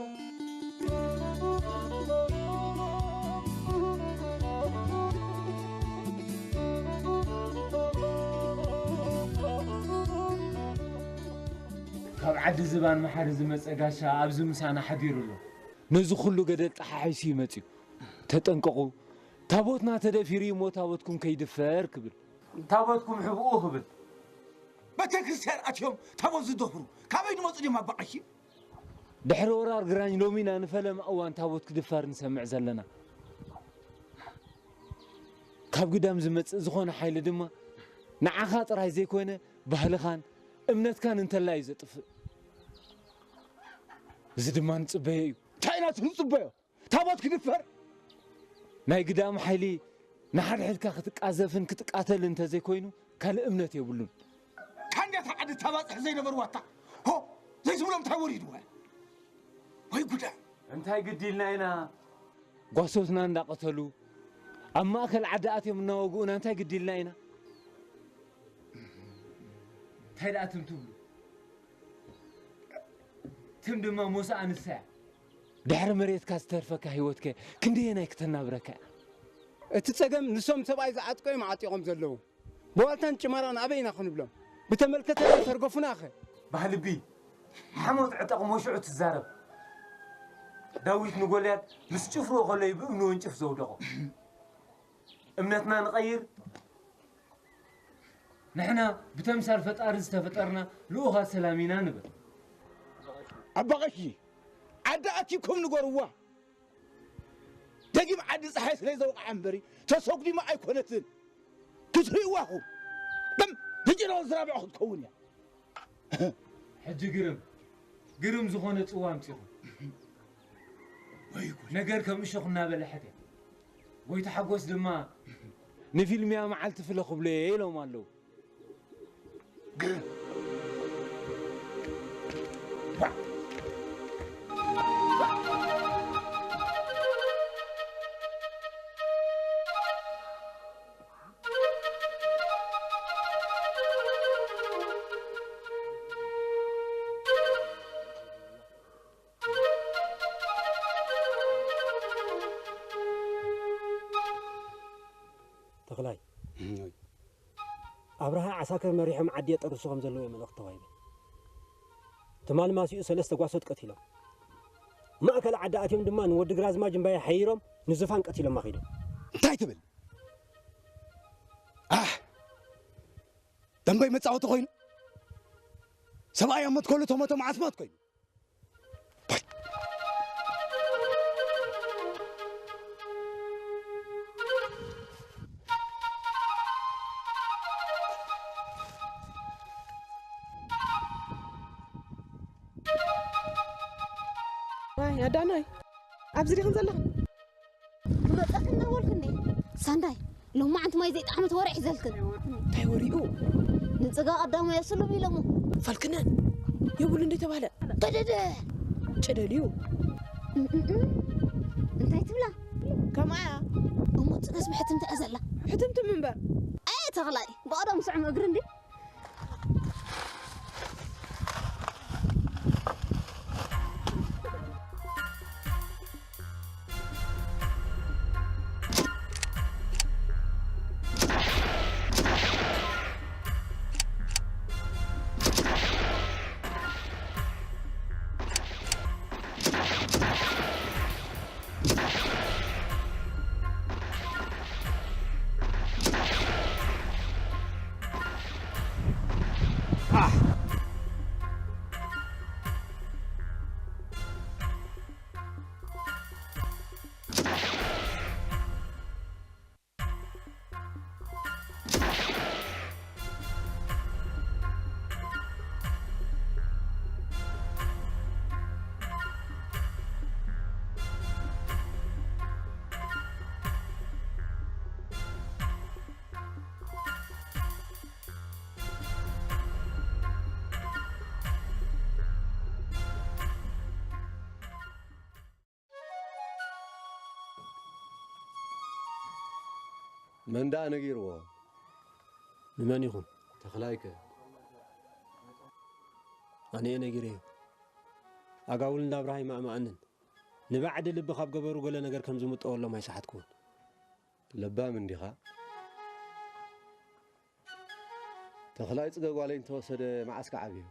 ካብ ዓዲ ዝባን መሓሪ ዝመጸ ጋሻ ኣብዚ ምሳና ሓዲሩ ኣሎ። ነዚ ኩሉ ገደል ጠሓሒሱ እዩ መጺኡ። ተጠንቀቑ። ታቦትና ተደፊሩ እዩ እሞ ታቦትኩም ከይድፈር ክብል። ታቦትኩም ሕብኡ ክብል። ቤተ ክርስቲያን ኣትዮም ታቦት ዝደፍሩ ካበይ ዝመጹ ድዮም ኣባ ቀሺ? ድሕሪ ወራር ግራኝ ሎሚና ንፈለማ እዋን ታቦት ክድፈር ንሰምዕ ዘለና። ካብ ግዳም ዝመጽእ ዝኾነ ሓይሊ ድማ ንዓኻ ጥራይ ዘይኮነ ባህልኻን እምነትካን እንተላይ እዩ ዘጥፍእ። እዚ ድማ ንጽበዮ እዩ። እንታይ ኢና እቲ ንጽበዮ? ታቦት ክድፈር? ናይ ግዳም ሓይሊ ንሓድሕድካ ክትቃዘፍን ክትቃተልን እንተዘይኮይኑ ካልእ እምነት የብሉን። ካንዳታ ዓዲ ተባጽሕ ዘይነበርዋ እታ ሆ ዘይትብሎም እንታይ ወሪድዋ? ወይ ጉዳ! እንታይ ግዲ ኢልና ኢና? ጓሶትና እንዳቐተሉ ኣብ ማእከል ዓዲ ኣትዮም እናወግኡና እንታይ ግዲ ኢልና ኢና? እንታይ ደኣ ትም ትብሉ? ትም ድማ ሞሳኣ ንሳ እያ። ድሕሪ መሬትካ ዝተርፈካ ህይወትከ ክንደየናይ ክተናብረካ እያ? እቲ ጸገም ንሶም ሰብኣይ ዝዓጥቆ እዮም ዓጢቖም ዘለዉ። ብዋልታን ጭማራን ኣበይ ኢና ክንብሎም? ብተመልከተ ተርገፉናኸ? ባህልቢ፣ ሓሞት ዕጠቕ ሞሽዑ ትዛረብ። ዳዊት ንጎልያድ ምስ ጭፍርኡ ከሎ እዩ ብእምኒ ወንጭፍ ዘውደቖ። እምነትና ንቐይር። ንሕና ብተምሳል ፈጣሪ ዝተፈጠርና ልኡኻት ሰላም ኢና ንብል። ኣባ ቀሺ፣ ዓዲ ኣኪብኩም ንገርዋ። ደጊም ዓዲ ጸሓይ ስለ ዘውቕዓ እምበሪ ተሰጉዲማ ኣይኮነትን። ክትርእይዋ ኢኹም። ከም ህጂ ነው ዝራብዖ ክትከውን እያ። ሕጂ ግርም፣ ግርም ዝኾነ ጽዋ ኣምጺኹም። ወይ ጉድ። ነገር ከም እሾኽ እናበለሐት እያ። ጎይታ ሓጎስ ድማ ንፊልምያ መዓልቲ ፍለ ክብሎ እየ ኢሎም ኣለዉ። ግርም። ተኽላይ፣ ኣብርሃ ዓሳከር መሪሖም ዓዲ የጠርሱ ከም ዘለዉ እዩ መልእኽቲ ተዋሂበ። ትማሊ ማሲኡ ሰለስተ ጓሶት ቀቲሎም። ማእከል ዓዲ ኣትዮም ድማ ንወዲ ግራዝማጅ እምባየ ሓይሮም ንዙፋን ቀቲሎም ኣኺዶም። እንታይ ትብል? ኣሕ! ደንበይ መጻወቲ ኮይኑ፣ ሰብኣይ ኣብ መትከሉ ተሞተ መዓት ሞት ኮይኑ። ዋይ ኣዳናይ፣ ኣብዚ ዲኽን ዘለኽን? ክመፀክን ነበልክኒ። ሳንዳይ፣ ሎማዓንቲ ማይ ዘይጠዓመት ወረ ሒዘልክን። እንታይ ወሪኡ? ንፅጋ ቀዳማይ የስሉም ኢሎሞ። ፈልክነን የብሉ እንደ ተባለ። ተደደ። ጨደልዩ። እንታይ ትብላ? ከምኣያ። እሞ ፅገስ ብሕትምቲ እያ ዘላ። ሕትምቲ ምንበር። ኣየ ተኽላይ፣ ብቐደም ስዑም እግሪ እንዲ መን ደኣ ነጊርዎ? ንመን ይኹን? ተኽላይከ? ኣነ'የ ነጊረዮ። ኣጋውል እንዳ ኣብርሃ ኣይማእመኣንን። ንባዕዲ ልቢ ካብ ገበሩ ገለ ነገር ከም ዝምጠወሎም ኣይሰሓትኩዎን። ለባም እንዲኻ? ተኽላይ ጽገ ጓለይ እንተወሰደ መዓስ ክዓብዮ?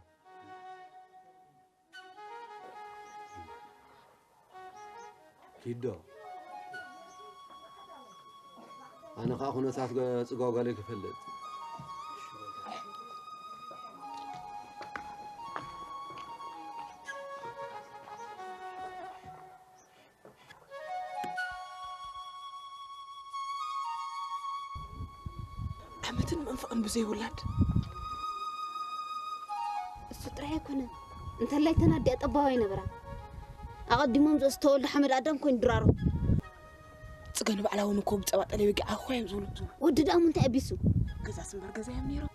ኪዶ ኣነ ኸዓ ኩነታት ገ- ጽጓ ጓለይ ክፈልጥ። ዓመትን መንፈቕን ብዘይ ውላድ። እሱ ጥራይ ኣይኮነን፣ እንተላይ ተን ኣዲኣ ጠባብ ኣይነበራን። ኣቐዲሞም ዝተወልዱ ሓመድ ኣዳም ኮይኑ ድራሮም። ጽገ ንባዕላ እውን እኮ ብጸባ ጠለይ ወጊዓ እኮ እዮም ዝብሉ ዝብሉ። ወዲ ደኣ እንታይ ኣቢሱ? ገዛስ እምበር ገዛ እዮም ነይሮም።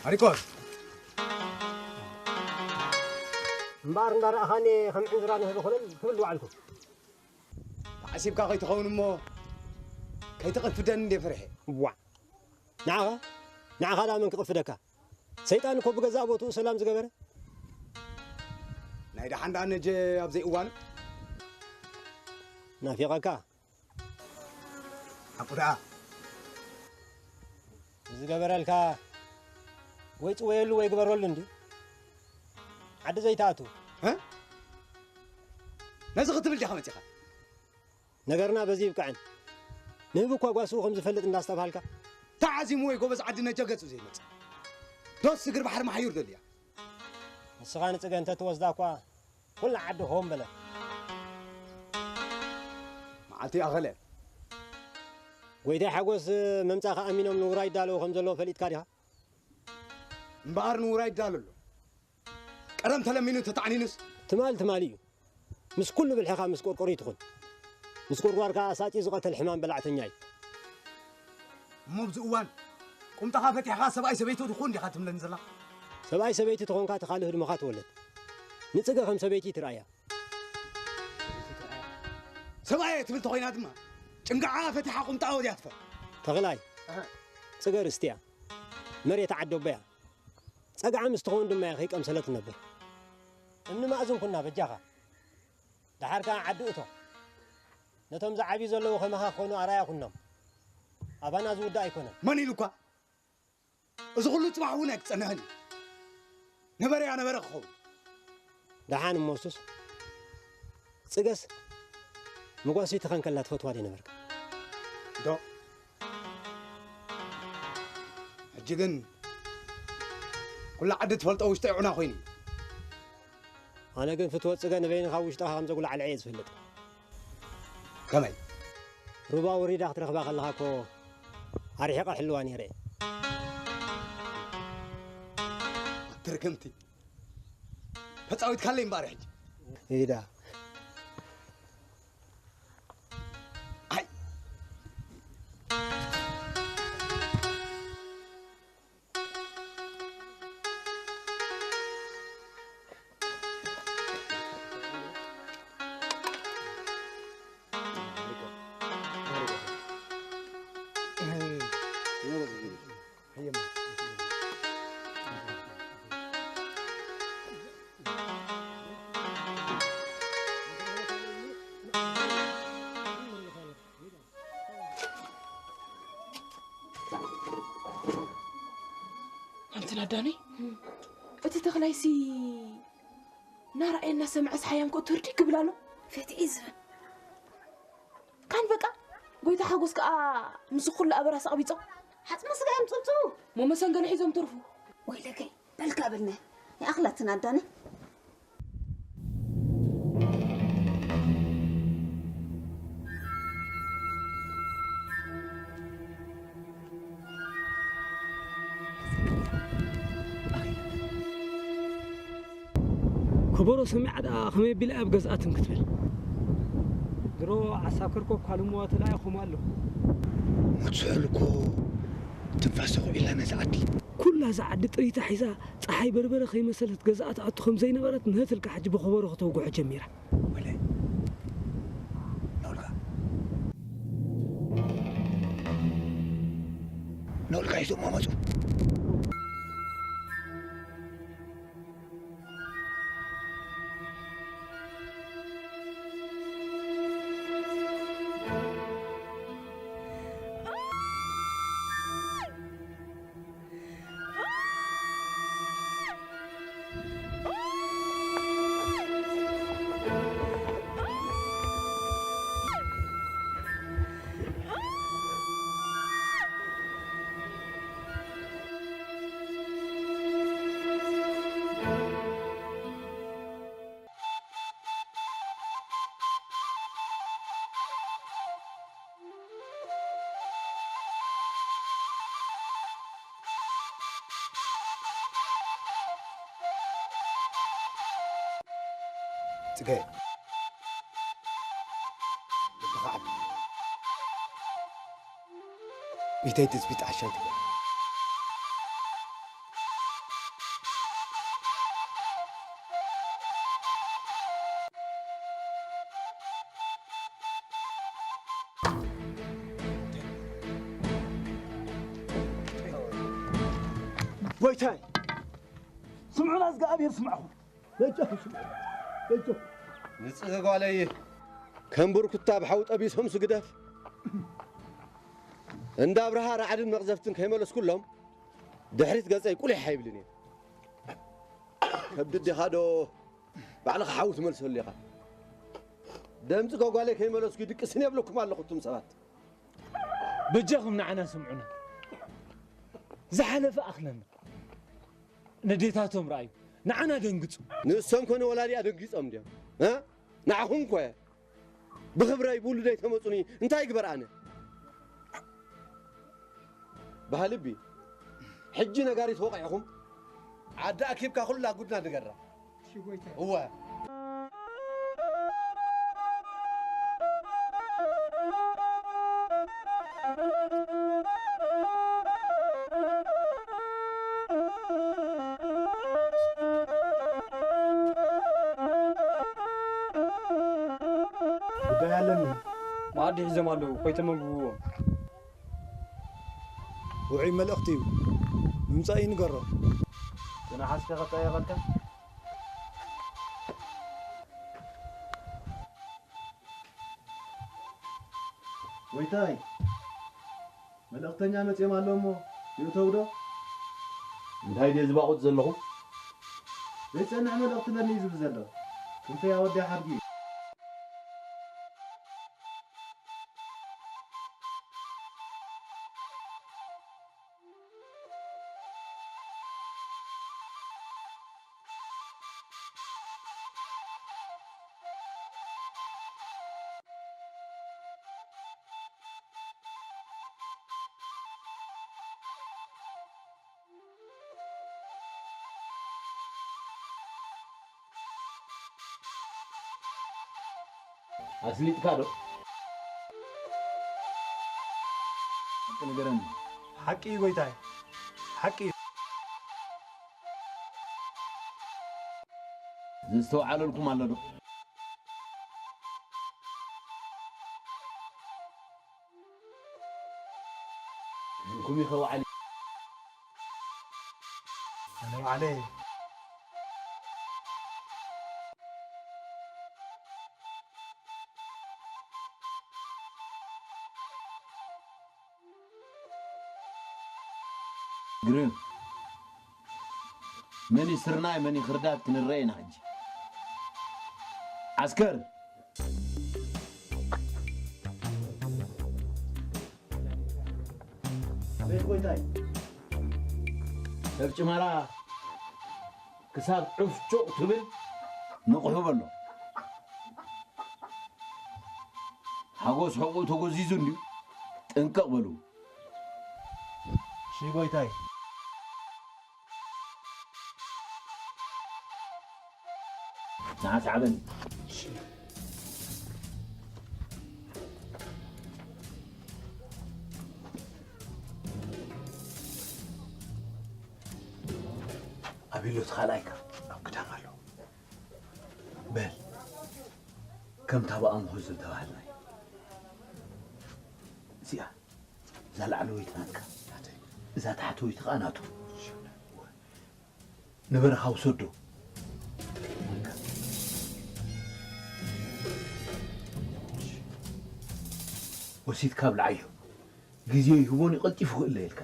ማሪቆስ እምበኣር እንዳረኣኻኒ ከም ዕንዝራ ንህቢ ኮለል ትብል ዝወዓልኩ። ተዓሲብካ ከይትኸውን እሞ ከይትቕፍደኒ እንደ ፈሪሐ። እዋ ንዓኻ ንዓኻ ደኣ መን ክቕፍደካ? ሰይጣን እኮ ብገዛእ ቦትኡ ሰላም ዝገበረ። ናይ ደሓን ደኣ ነጀ ኣብ ዘይእዋኑ ናፊቐካ። ሓቁ ደኣ ዝገበረልካ ወይ ጽወየሉ ወይ ግበረሉ እንዲ ዓዲ ዘይትኣቱ። እ? ነዚ ክትብል ዲኻ መጺኻ? ነገርና በዚ ይብቅዐን። ንህቢ እኳ ጓስኡ ከም ዝፈልጥ እንዳስተብሃልካ። ተዓዚሙ ወይ ጎበዝ ዓዲ ነጀ ገጹ ዘይመጽእ። ዶስ እግሪ ባሕሪ መሓዩር ደልያ። ንስኻ ንጽገ እንተ ትወስዳ እኳ ኩላ ዓዲ ሆም በለት። መዓልቲ ኣኸለ። ጎይታይ ሓጎስ መምጻኻ ኣሚኖም ንውራይ ይዳለዉ ከም ዘለዉ ፈሊጥካ ዲኻ? እምበኣር ንውራይ ይዳሎ ኣሎ። ቀደም ተለሚኑ ተታዕኒኑስ። ትማል ትማል እዩ። ምስ ኩሉ ብልሕኻ ምስ ቆርቆሪ ትኹን። ምስ ጎርጓርካ ኣሳጢ ዝቐተል ሕማም በላዕተኛ እዩ። እሞ ኣብዚ እዋን ቁምጣኻ ፈቲሕኻ ሰብኣይ ሰበይቱ ትኹን ዲኻ ትብለኒ ዘላ? ሰብኣይ ሰበይቲ ተኾንካ ተኻሊ ህድሞኻ ተወለድ። ንጽገ ከም ሰበይቲ ትርኣያ። ሰብኣየ ትብል ተኾይና ድማ ጭንጋዓ ፈቲሓ ቁምጣ ወዲያ ትፈር። ተኽላይ፣ ኣሃ። ጽገ ርስቲ እያ። መሬት ዓዲ ኣቦ እያ። ጸግዓ ምስ ትኸውን ድማ እያ ከይቀምሰለት ትነብር። እምኒ ማእዝን ኩና በጃኻ። ደሓር ከኣ ዓዲ እቶ። ነቶም ዝዓብዩ ዘለዉ ከማኻ ክኾኑ ኣርኣያ ኩኖም። ኣባና ዝውዳእ ኣይኮነን። መን ኢሉኳ? እዚ ኩሉ ጽባሕ እውን ኣይክጸንሕን እዩ። ነበረ እያ ነበረ ክኸውን። ደሓን እሞ እሱስ ጽገስ መጓስቲ ተኸንከላ ትፈትዋ ዶ ነበርካ? ዶ? ሕጂ ግን ኩላ ዓዲ ትፈልጦ ውሽጠ ይዑና ኮይኑ። ኣነ ግን ፍትወ ጽገ ንበይንኻ ውሽጥኻ ከም ዘጉላዕልዐ እየ ዝፈልጥ። ከመይ? ሩባ ወሪዳ ክትረኽባ ከለኻ እኮ ኣርሒቐ ሕልዋ ነይረ እየ። ትርክምቲ። ተጻዊትካለይ እምበኣር ሕጂ። ኢዳ። ኣይ። ኣንቲ ናዳነይ፣ እቲ ተኽላይሲ እናረኣየ እናሰምዐስ ሓያም ክእቶ ህርዲ ክብል ኣሎ። ፈትሒ ዝብል። ካን በቃ፣ ጎይታ ሓጎስ ከኣ ምስ ኩሉ ኣበራስ ኣቕቢጾም። ሓጽመ ስጋ እዮም ጽብጽቡ። እሞ መሰንገሊ ሒዞም ተርፉ። ወይለከይ፣ በልካ ብልነ። ይኣኽላትን ኣዳነ። ከበሮ ሰሚዓ ደኣ ከመይ ኣቢላ ኣብ ገዝኣትን ክትብል። ድሮ ዓሳክር እኮ ኳልሞ ተላኢኹም ኣሎ። ሞት ስሑል እኮ ትንፋስ ተኽኢላ ነዛ ዓዲ። ኩላ እዛ ዓዲ ጥሪታ ሒዛ፣ ጸሓይ በርበረ ከይመሰለት ገዝኣ ትኣቱ ከም ዘይነበረት ንህትልካ ሕጂ ብኸበሮ ከተውግሖ ጀሚራ። ወለ ነውልካ። ነውልካ ሒዞሞ መጹ። ጽገ። ልብኻ ዓቢ። ቢተይ ትጽቢት ዓሻይ ትበል። ጎይታይ፣ ስምዑና፣ እግዚኣብሔር ስምዕኹም። በጃኹም ስምዑ። በጃኹም። ንጽህ ጓለይ፣ ከም ብርኩታ ብሓዊ ጠቢሶም ስግደፍ። እንዳ ኣብርሃ ራዕድን መቕዘፍትን ከይመለስኩሎም፣ ድሕሪት ገጸይ ቁሊሕ ኣይብልን እየ። ከብዲ ዲኻ ዶ ባዕልኻ ሓዊ ትመልሰሉ ኢኻ? ደምጺ ጓጓለይ ከይመለስኩ ይድቅስን የብለኩም ኣለኹ እቱም ሰባት። በጃኹም ንዓና ስምዑና። ዝሓለፈ ኣኽለና። ነዴታቶም ረኣዩ። ንዓና ደንግጹ። ንሶም ኮነ ወላዲኣ ደንጊጾም ድዮም? እ? ንዓኹም ኮ ብኽብረይ ብውሉደይ ተመጹኒ እንታይ ይግበር ኣነ? ባህልቢ፣ ሕጂ ነጋሪት ወቒዕኹም፣ ዓዲ ኣኪብካ ኩላ ጉድና ንገራ። እሺ ጎይታ። እወ። ጉዳይ መኣዲ ሒዞም ኣለዉ፣ ከይተመግብዎም። ውዑይ መልእኽቲ እዩ። ምምጻእ ይንገሮ። ተናሓስካ ከጠየቐልካ? ጎይታይ፣ መልእኽተኛ መጺኦም ኣሎ እሞ ይእተው ዶ? እንታይ ድየ ዝባቑጥ ዘለኹ? ዘይጸንሕ መልእኽቲ ለኒ እዩ ዝብል ዘሎ። ክንፈይ ኣወዲያ ሓድጊ እዩ። ኣስሊጥካ ዶ? ሓቂ ንገረኒ። ሓቂ እዩ ጎይታይ፣ ሓቂ እዩ። ዘስተውዓለልኩም ኣሎ ዶ? ምንኩም ኢኸ ወዓሊ? ኣነ ባዕለይ። ግርም። መን እዩ ስርናይ፣ መን እዩ ክርዳድ ክንረአ ኢና ሕጂ። ዓስከር! ኣቤት ጎይታይ። ሰብ ጭመራ ክሳብ ዑፍ ጩቕ ትብል ንቕሑ በሎ። ሓጎስ ሕቑኡ ተጎዚዙ እንድዩ፣ ጥንቅቕ በሉ። እሺ ጎይታይ። ንዓ ሰዓበኒ። ኣበይ ኣሎ እቲ ካልኣይካ? ኣብ ግዳም ኣሎ። በል፣ ከምታ ብኣምሆ ዝተባህልናዮ። እዚኣ፣ እዛ ላዕለወይቲ ናትካ። ናተይ። እዛ ታሕተወይቲ ከኣ ናቱ። ንበረኻ ውሰዶ። ወሲድካ ኣብልዓዮ። ግዜ ይህቦን እዩ፣ ቀልጢፉ ክእለ ኢልካ።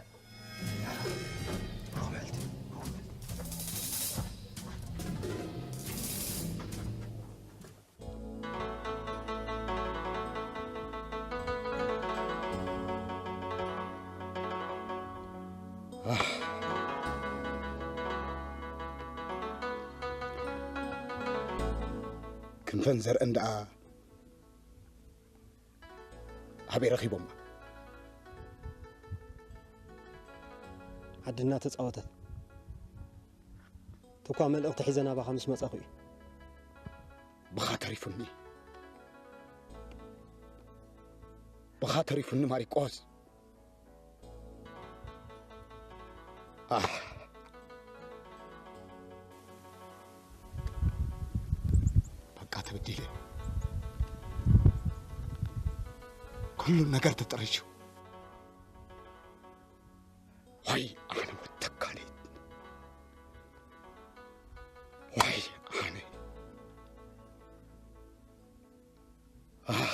ክንፈን ዘርእን ደኣ ኣበይ ረኺቦማ? ዓዲ እናተጻወተት። ትኳ መልእኽቲ ሒዘ ናባኻ ምስ መጻኹ እዩ። ብኻ ተሪፉኒ። ብኻ ተሪፉኒ ማሪቆስ። ኣህ። በቃ ተበዲለ። ኩሉ ነገር ተጠረሹ። ዋይ ኣነ ወተካሊት። ዋይ ኣነ። ኣህ።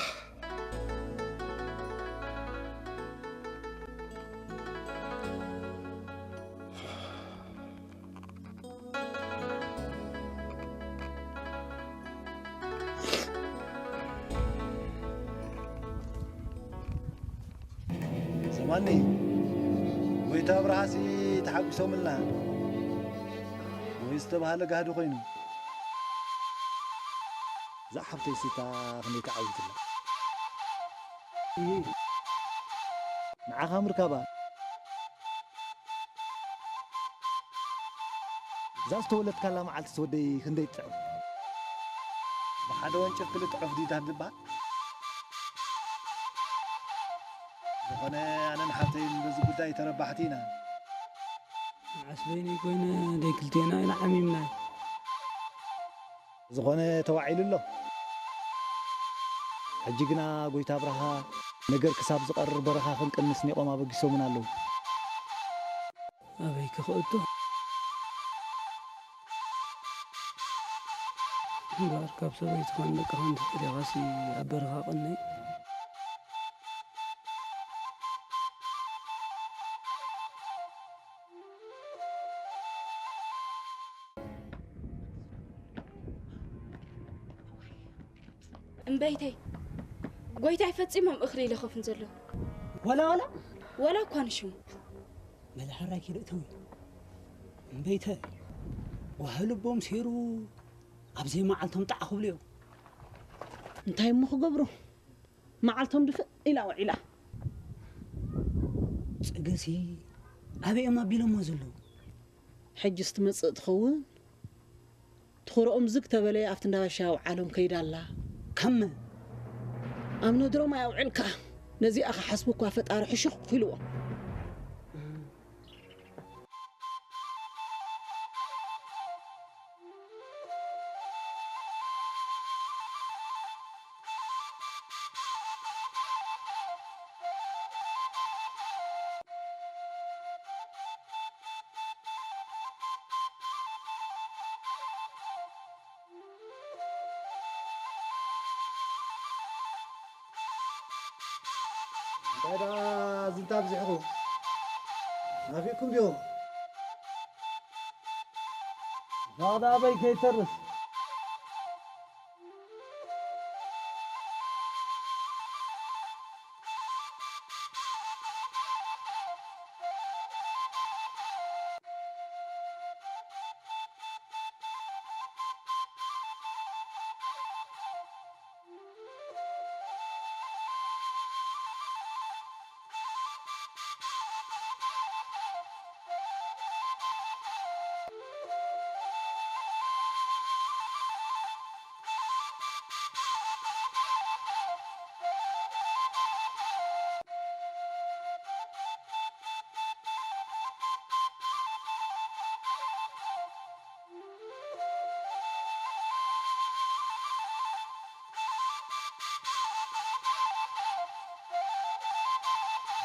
ሰማኒ፣ ጎይታ ኣብርሃሲ ተሓጒሶምልና ወይ ዝተባህለ ጋህዲ ኮይኑ። እዛ ሓብተይ ሲታ ክንደይ ተዓዊትላ። እሂ። ንዓኻ ምርካባ። እዛ ዝተወለድካላ መዓልቲ ወደይ ክንደይ ትጥዕም። ብሓደ ወንጭፍ ክልተ ዑፍ ድዩ ትበሃል? ዝኾነ ኣነን ሓብተይን በዚ ጉዳይ ተረባሕቲ ኢና። ንዓስ በይነይ ኮይነ ደይ ክልቴና ኢና ዓሚምና። ዝኾነ ተዋዒሉ ኣሎ። ሕጂ ግና ጎይታ ኣብርሃ፣ ነገር ክሳብ ዝቐርር በረኻ ክንቅንስ ኒቖም ኣበጊሶምን ኣለዉ። ኣበይ ክኽእቶ? እምበኣር ካብ ሰበይትኻን ደቅኻን ትሕት ኢልካሲ ኣብ በረኻ ቀነይ። እምበይተይ፣ ጎይታይ ፈጺሞም እኽሊ ይለኸፉን ዘለዉ። ወላ፣ ወላ? ወላ እኳ ንሽሙ። መላ ሕራይ ከይደእተው እዩ። እምበይተ፣ ጓሂ ልቦም ሴሩ ኣብ ዘይመዓልቶም ጣዕ ክብሉ እዮም። እንታይ እሞ ክገብሩ? መዓልቶም ድፍእ ኢላ ውዒላ። ጽገሲ ኣበይ እዮም ኣቢሎሞ ዘለዉ? ሕጅስ ትመጽእ ትኸውን? ትኹርኦም ዝግ ተበለ ኣብቲ እንዳ ባሻ ውዓሎም ከይዳ ኣላ። ከም ኣብ ነድሮም ኣየውዕልካ። ነዚኣ ክሓስቡ እኳ ፈጣሪ ሕሹኽ ኢልዎም። እንታይ ደኣ ዝንታ ኣብዚሕኹም? ናፊቕኩም ዲኹም? ናቕዳ ኣበይ ከይተርፍ?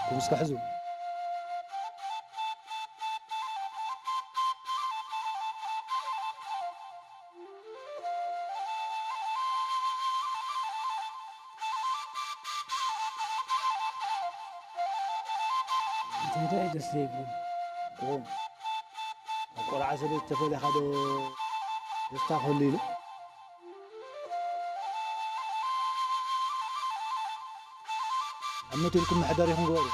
ኩምስካ ሕዙ። እንታይ ደኣ እዩ ደስ ዘይብሉ? እዎ። ኣብ ቆልዓ ሰበይቲ ተፈሊኻ ዶ ደስታ ክህሉ ኢሉ? ኣብ መት ኢልኩም መሕደሪኹም ግበሩ።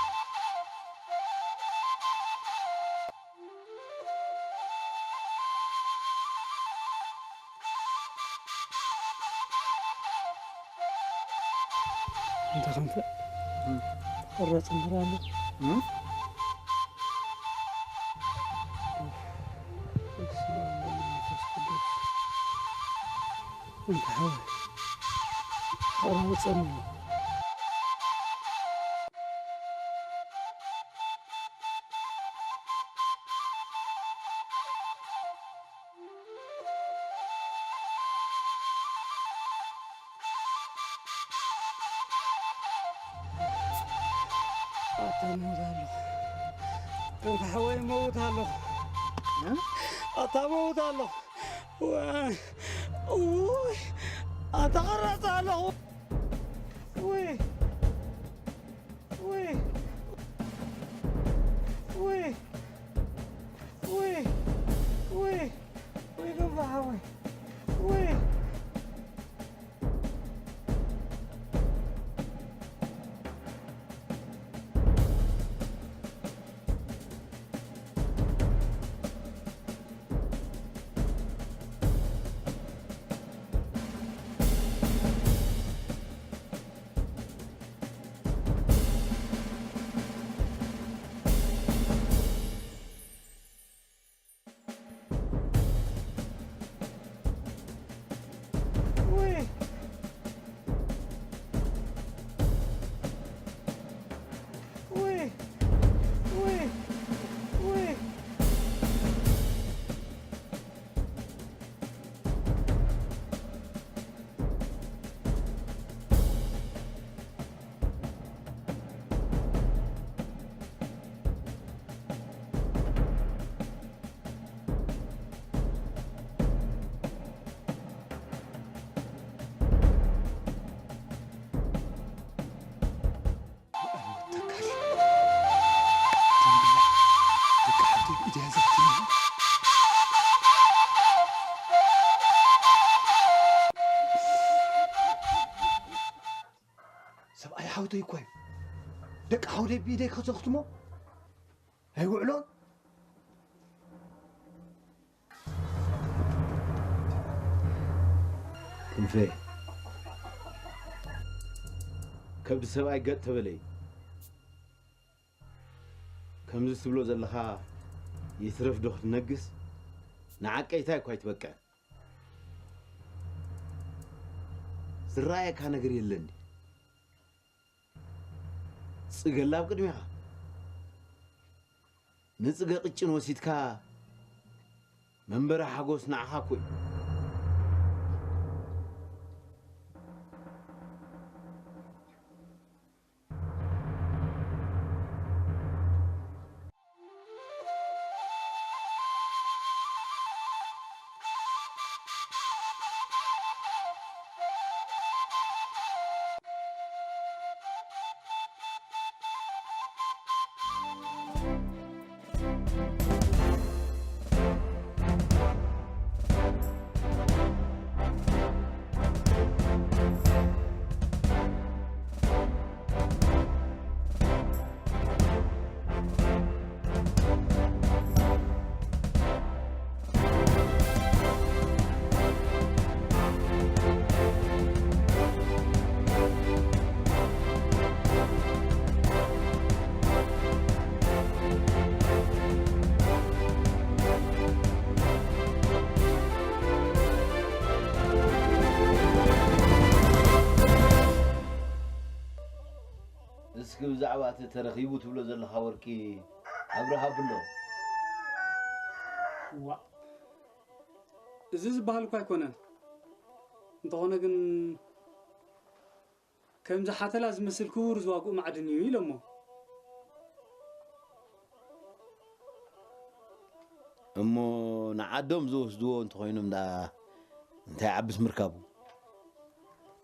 እንተ ክንፈ እም። ተቆረጽ እምበር ኣሎ። እም? በስመ አብ ወወልድ ወመንፈስ ቅዱስ። እንተ ሓወይ፣ ተቆረጽ እምበር። ኣታ መውት ኣለኹ። ክንፈ ሓወይ መውት ኣለኹ። እ? ኣታ መውት ኣለኹ። ዋ-፣ ውይ፣ ኣታ ቐረጽ ኣለኹ። ውይ፣ ውይ፣ ውይ፣ ውይ፣ ውይ፣ ውይ፣ ክንፈ ሓወይ። ውይ። ሓፍተይ እኮ እዩ። ደቂ ሓውደይ ብኢደይ ከሰኽትሞ ኣይውዕሎን። ክንፈ፣ ከብዲ ሰብኣይ ገጥ ተበለይ። ከምዚ ትብሎ ዘለኻ ይትረፍ ዶ ክትነግስ፣ ንዓቀይታይ እኳ ኣይትበቅዕን። ዝረኣየካ ነገር የለን ድዩ? ጽገ ኣላ ኣብ ቅድሜኻ። ንጽገ ቅጭን ወሲድካ መንበሪ ሓጎስ ንዓኻ እኮ እዩ። እስኪ ብዛዕባ እቲ ተረኺቡ ትብሎ ዘለኻ ወርቂ ኣብርሃ ብሎ። ዋ፣ እዚ ዝበሃል እኳ ኣይኮነን። እንተኾነ ግን፣ ከምዚ ሓተላ ዝመስል ክቡር ዝዋግኡ ማዕድን እዩ ኢሎሞ። እሞ ንዓዶም ዝወስድዎ እንተኾይኖም ደኣ እንታይ ዓብስ ምርካቡ?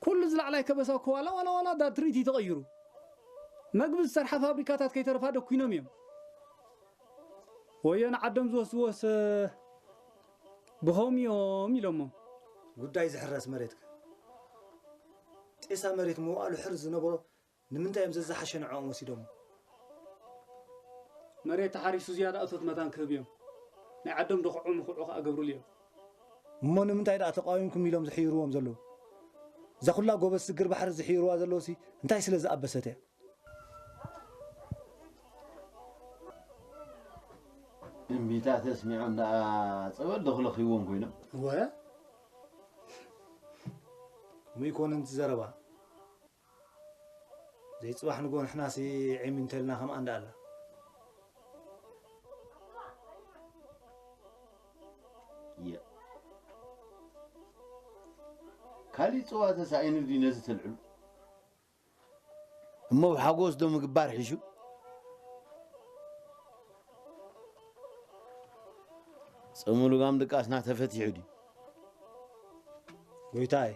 ኩሉ ዝላዕላይ ከበሳ እኮ ዋላ፣ ዋላ፣ ዋላ ዳ ትርኢት እዩ ተቐይሩ። መግቢ ዝሰርሓ ፋብሪካታት ከይተረፋ ደኲኖም እዮም። ወዮ ንዓዶም ዝወስድዎስ ብኸም እዮም ኢሎሞ። ጉዳይ ዝሕረስ መሬትከ? ጤሳ መሬት መዋእሉ ሕር ዝነበሮ ንምንታይ እዮም ዘዝሓሸ ንዕኦም ወሲዶሞ? መሬት ተሓሪሱ ዝያዳ እቶት መታን ክህብ እዮም። ናይ ዓዶም ድኹዑ ምኹዑ ከኣ ገብሩሉ እዮም። እሞ ንምንታይ ደኣ ተቃዊምኩም ኢሎም ዝሕይርዎም ዘለዉ? እዛ ኩላ ጎበዝ ስግር ባሕሪ ዝሕይርዋ ዘለዉሲ እንታይ ስለ ዝኣበሰት እያ? እምቢታ ተስሚዖም ደኣ ጸበል ዶ ክለኽይዎም ኮይኖም? ወ? ከምኡ ይኮነን እቲ ዘረባ። ዘይጽባሕ ንግሆ ንሕናሲ ዒም እንተልና ከምኣ እንዳ ኣላ። የ። ካሊእ ጽዋ ተሳኢኑ ድዩ ነዚ ተልዕሉ? እሞ ብሓጎስ ዶ ምግባር ሒሹ? ጽሙ ልጓም ድቃስና ተፈቲሑ ድዩ? ጎይታይ፣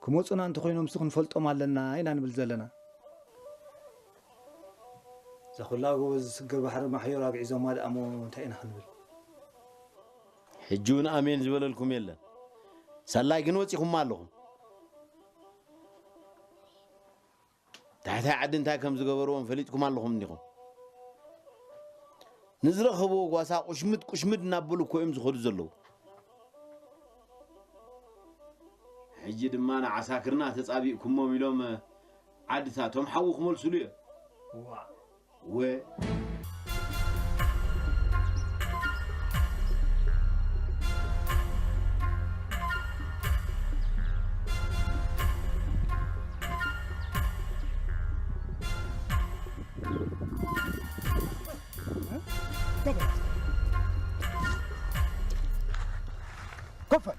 ክመጹና እንተኾይኖምሲ ክንፈልጦም ኣለና ኢና ንብል ዘለና። እዛ ኩላ ጎበዝ ዝስግር ባሕሪ ማሕዮር ኣግዒዞማ ደኣ እሞ እንታይ ኢና ክንብል? ሕጂ እውን ኣሜን ዝበለልኩም የለን። ሳላይ ግን ወጺኹማ ኣለኹም። ታሕታይ ዓዲ እንታይ ከም ዝገበርዎም ፈሊጥኩም ኣለኹም እንዲኹም። ንዝረኸብዎ ጓሳ ቁሽምድ ቁሽምድ እናበሉ እኮ እዮም ዝኸዱ ዘለዉ። ሕጂ ድማ ንዓሳክርና ተጻቢእኩሞም ኢሎም ዓድታቶም ሓዊ ክመልስሉ እዮም። ዋ። ወ። ኮፈል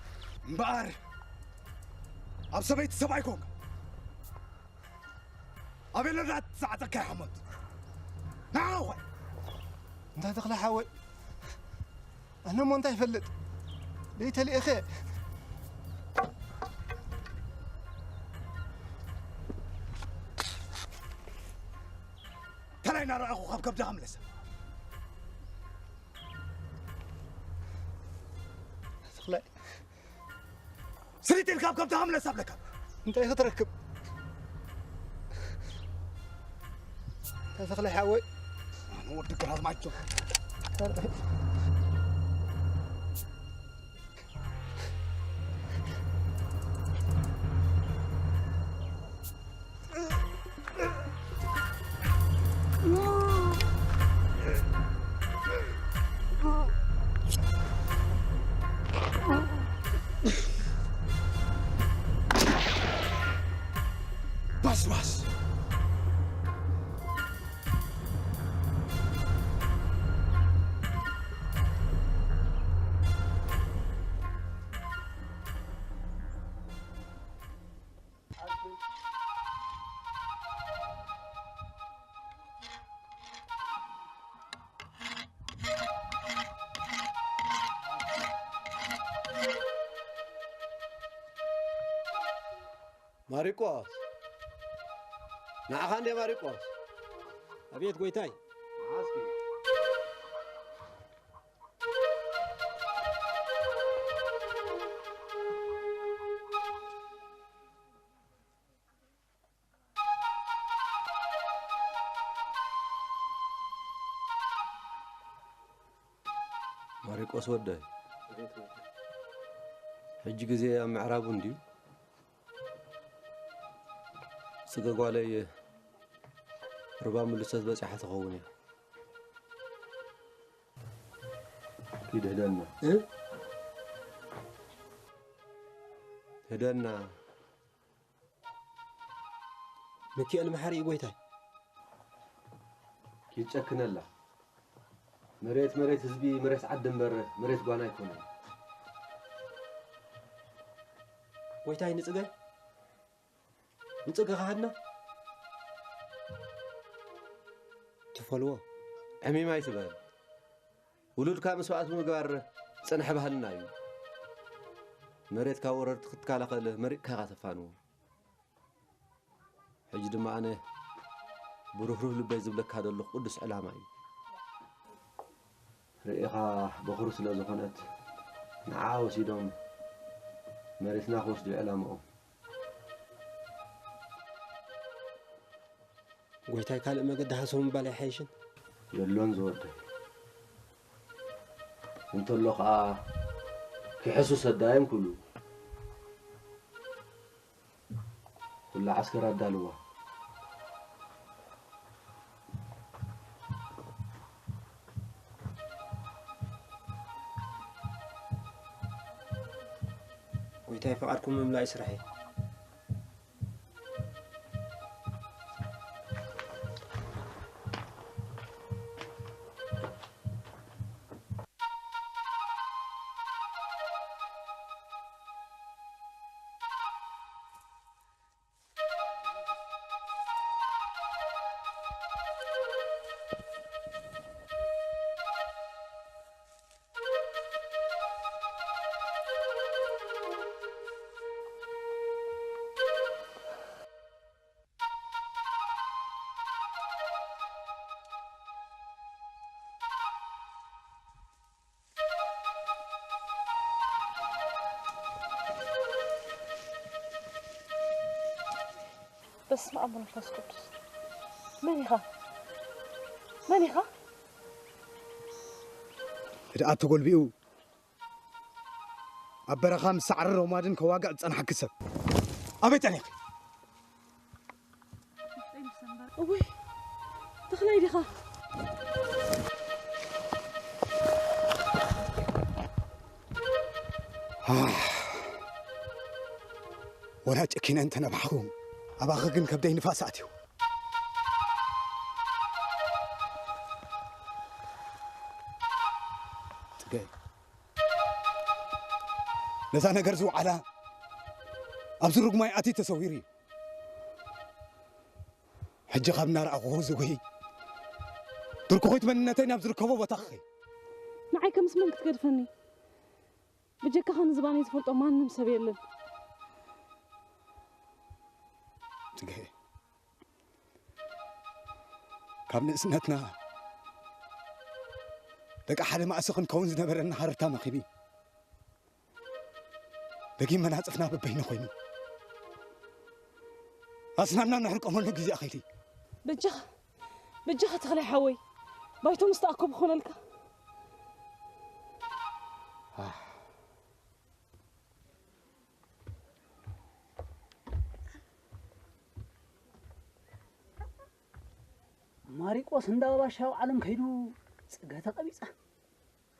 እምበኣር ኣብ ሰበይቲ ሰብኣይ ኮንካ ኣቤል ረዳት ዝዓጠካ ሓሞት። ንዓ ኾይ። እንታይ ተኽለ ሓወይ? ኣነ እሞ እንታይ ይፈልጥ? ደይተልእኸ። ተላይ እናረኣኹ ካብ ከብድኻ ምለሰ። ተኽላይ። ስሪት ኢልካ ኣብ ከብድኻ ምለስ ኣብለካ። እንታይ ክትረክብ? ተኽለ ሓወይ። ኣነ ወዲ ግራዝማቸው። ባስባስ። ማሪቆስ፣ ንዓኻ እንዴ ማሪቆስ? ኣቤት ጎይታይ። ማሪቆስ ወደይ፣ ሕጂ ግዜ ኣብ ምዕራቡ እንድዩ። ጽገ ጓለይ ርባ ምልሰት በጺሓ ትኸውን እያ። ኪድ ህደና። እ? ህደና። ሚኪኤል መሓሪ እዩ ጎይታይ። ኪድ ጨክነላ። መሬት መሬት ህዝቢ፣ መሬት ዓዲ እምበር መሬት ጓና ኣይኮነን። ጎይታይ ንጽገ፣ ንጽገ ከሃድና። ትፈልዎ። ዕሚም ኣይትበል። ውሉድካ መስዋእቲ ምግባር ዝጸንሐ ባህልና እዩ። መሬት ካብ ወረርቲ ክትከላኸል መሪቕካ ኢኻ ተፋንዎ። ሕጂ ድማ ኣነ ብሩህሩህ ልበይ ዝብለካ ዘለኹ ቅዱስ ዕላማ እዩ። ርእኻ በኹሪ ስለ ዝኾነት ንዓ ወሲዶም መሬትና ክወስዱ እዩ ዕላምኦም። ጎይታይ ካልእ መገዲ ሃሰው ምባል ኣይሓይሽን? የሎን ዝወደይ። እንተሎ ኸኣ ክሕሱ ሰዳዮም ክብሉ። ኩላ ዓስከር ኣዳልዋ። ጎይታይ ፍቓድኩም ምምላእ እዩ ስራሐይ። በስመ ኣብ ወመንፈስ ቅዱስ። መን ኢኻ? መን ኢኻ? ህድኣት ተጎልቢኡ ኣብ በረኻ ምስ ሳዕሪ ሮማድን ከዋግዕ ዝጸንሓኪ ሰብ ኣበይ ጠኒኺ? እውይ፣ ተኽላይ ዲኻ? ኣህ፣ ወላ ጨኪነ እንተ ነባሕኹ፣ ኣባኺ ግን ከብደይ ንፋስ ኣትዩ። ጽገይ፣ ነዛ ነገር ዝወዓላ ኣብዚ ርጉማይ ኣትዩ ተሰዊሩ እዩ። ሕጂ ካብ እናረኣኹ ዝጉሂ ድርኩኺት መንነተይ ናብ ዝርከቦ ቦታ ክኸይ። ንዓይ ከምስ መን ክትገድፈኒ? ብጀካኻ ንዝባነይ ዝፈልጦ ማንም ሰብ የለን። ጽገይ፣ ካብ ንእስነትና ደቂ ሓደ ማእሲ ክንከውን ዝነበረና ሃረርታ መኺቢ፣ ደጊም መናጽፍና በበይኑ ኮይኑ፣ ኣስናንና ንሕርቀመሉ ግዜ ኣኺሉ። በጃኻ፣ በጃኻ ተኽላይ ሓወይ፣ ባይቶ ምስ ተኣከቡ ክኾነልካ። ማሪቆስ እንዳ ባሻው ዓለም ከይዱ ጽገ ተቐቢጻ።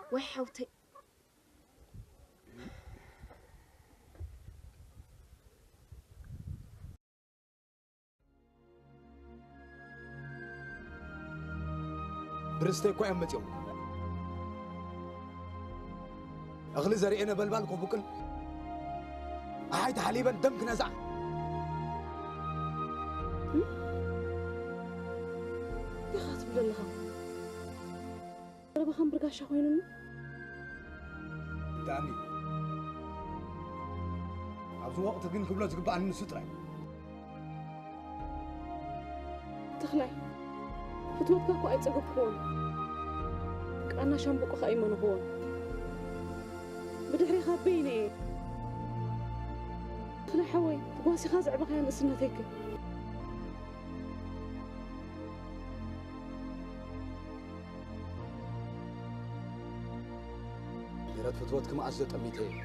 ወይ ሓውተይ። ብርስተይ እኮ እዮም መጺኦም። እኽሊ ዘርእየ ነበልባል ከቡቅል፣ ኣሓይ ተሓሊበን ደም ክነዝዓ። ዲኻ ትብል ዘለኻ? ዘረባኻን ብርጋሻ ኮይኑኒ። ብጣዕሚ። ኣብዚ ወቕቲ ግን ክብሎ ዝግባኣኒ ንሱ ጥራይ። ተኽላይ፣ ፍትወትካ እኮ ኣይጸገብክዎን። ቃና ሻምብቆኻ ኣይመንኽዎን። ብድሕሪኻ በይነ እየ። ተኽላይ ሓወይ፣ ጓሲኻ ዘዕበኻያ ንእስነተይ ከ? ምህረት ፍትወትኪ መኣስ ዘጠሚተ እየ።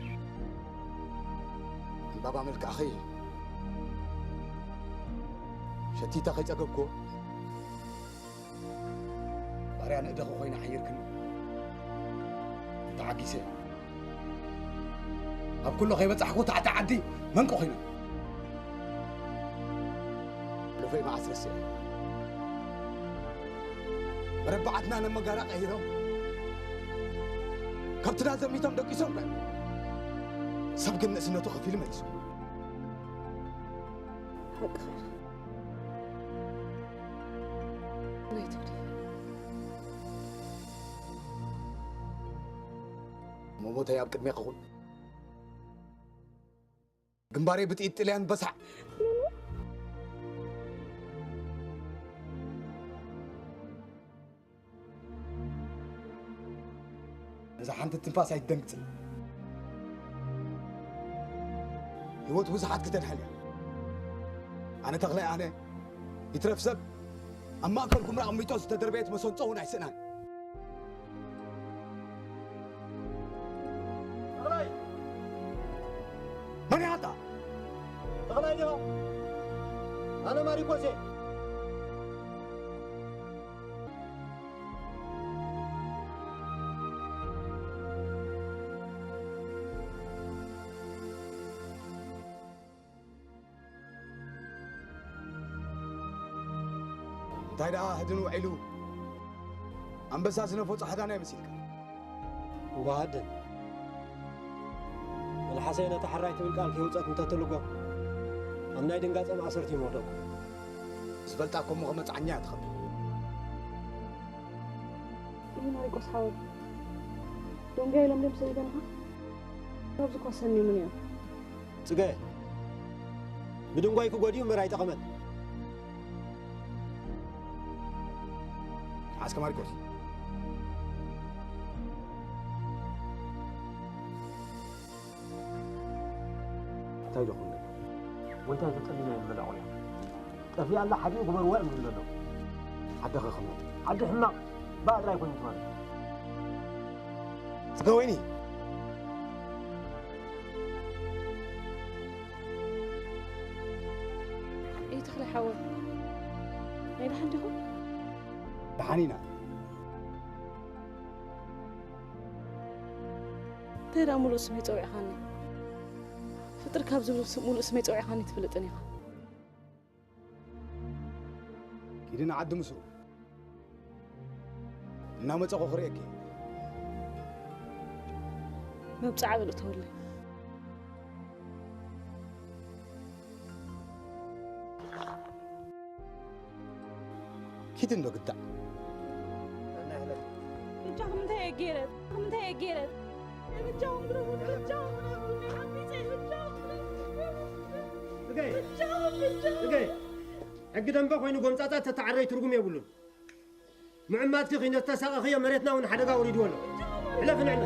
ዕምባባ መልክዕኺ ሸቲተ ከይጸገብኩ፣ ባርያ ንእደኺ ኮይነ ሓይርክኒ ተዓጊሰ። ኣብ ኩሉ ከይበጻሕኩ ታሕቲ ዓዲ መንቂ ኮይነ። ልፈይ መዓስ ረስዐ። መረባዓትና ነመጋራ ቀይሮም፣ ከብትና ዘሚቶም ደቂሶም ቀ-፣ ሰብ ግን ንእስነቱ ከፊሉ መሊሱ። ሓቅኻ ኢኻ። ናይ ትግዲ። መሞተይ ኣብ ቅድሜ ክኹን። ግንባረይ ብጥይት ጥልያን በሳዕ። ነዛ ሓንቲ ትንፋስ ኣይትደንግጽን። ህይወት ብዙሓት ክተድሕን እያ። ኣነ ተኽላይ ኣነ፣ ይትረፍ ሰብ፣ ኣብ ማእከል ጉምራ ኣቕሚጦ ዝተደርበየት መሰንጾ እውን ኣይስእናን። ተኽላይ! መን ኢኻ ኣንታ? ተኽላይ ዲኻ? ኣነ ማሪቆስ እየ። እንታይ ደኣ ህድን ውዒሉ ኣንበሳ ዝነፈጾ ሓዳናይ መሲልካ? እዋ ህድን። መልሓሰይ ነታ ሕራይ ትብል ቃል ከይውጸት እንተትልጎ፣ ኣብ ናይ ድንጋጸ ማእሰርቲ ምወደቕኩ። ዝፈልጣ እኮ እሞ ከመጽዓኛ እያ ትኸብድ። እዩ ማሪቆስ ሓወይ። ዶንጋ ኢሎም ድዮም ሰዲዶምኻ? ኣብዚ እኳ ሰኒሙን እዮም። ጽገ፣ ብድንጓይኪ ጎድዩ እምበር ኣይጠቐመን። ዓስከ ማሪቆስ። እንታይ ደኹም? ጎይታ ተጠሊና እዮም ዝበላ ቆልያ። ጠፊኣ ኣላ ሓዲኡ ግበርዋ እዮም ዝብሉ ዘለዉ። ዓዲ ከኽኖ። ዓዲ ሕማቕ ባእ ጥራይ ኮይኑ ትማሊ። ጽገ ወይኒ። እዩ ተኽለ ሓወይ። ናይ ደሓን ዲኹም? ደሓን ኢና። እንታይ ደኣ ምሉእ ስመይ ጸዊዕኻኒ? ፍጥር ካብ ዝብል ስም-፣ ምሉእ ስመይ ጸዊዕኻኒ ትፈልጥን ኢኻ። ኪዲ ንዓዲ ምስኡ። እናመጸኹ ክርእየኪ። መብጽዓ በል እተወለይ። ኪዲ እንዶ ግዳዕ። በጃኹም እንታይ እየ ገይረ? እንታይ እየ ገይረ? በጃኹም ግረፉኒ፣ በጃኹም ግረፉኒ፣ ሓቢሰ በጃኹም። እገይ። በጃኹም፣ በጃኹም። እገይ። ሕጊ ደንበ ኮይኑ ጎምጻጻ ተተዓረይ ትርጉም የብሉን። ምዕማትኪ ኺነተሳቐኽዮ መሬትና እውን ሓደጋ ወሪድዎ ኣሎ። ሕለፊ ንዕና።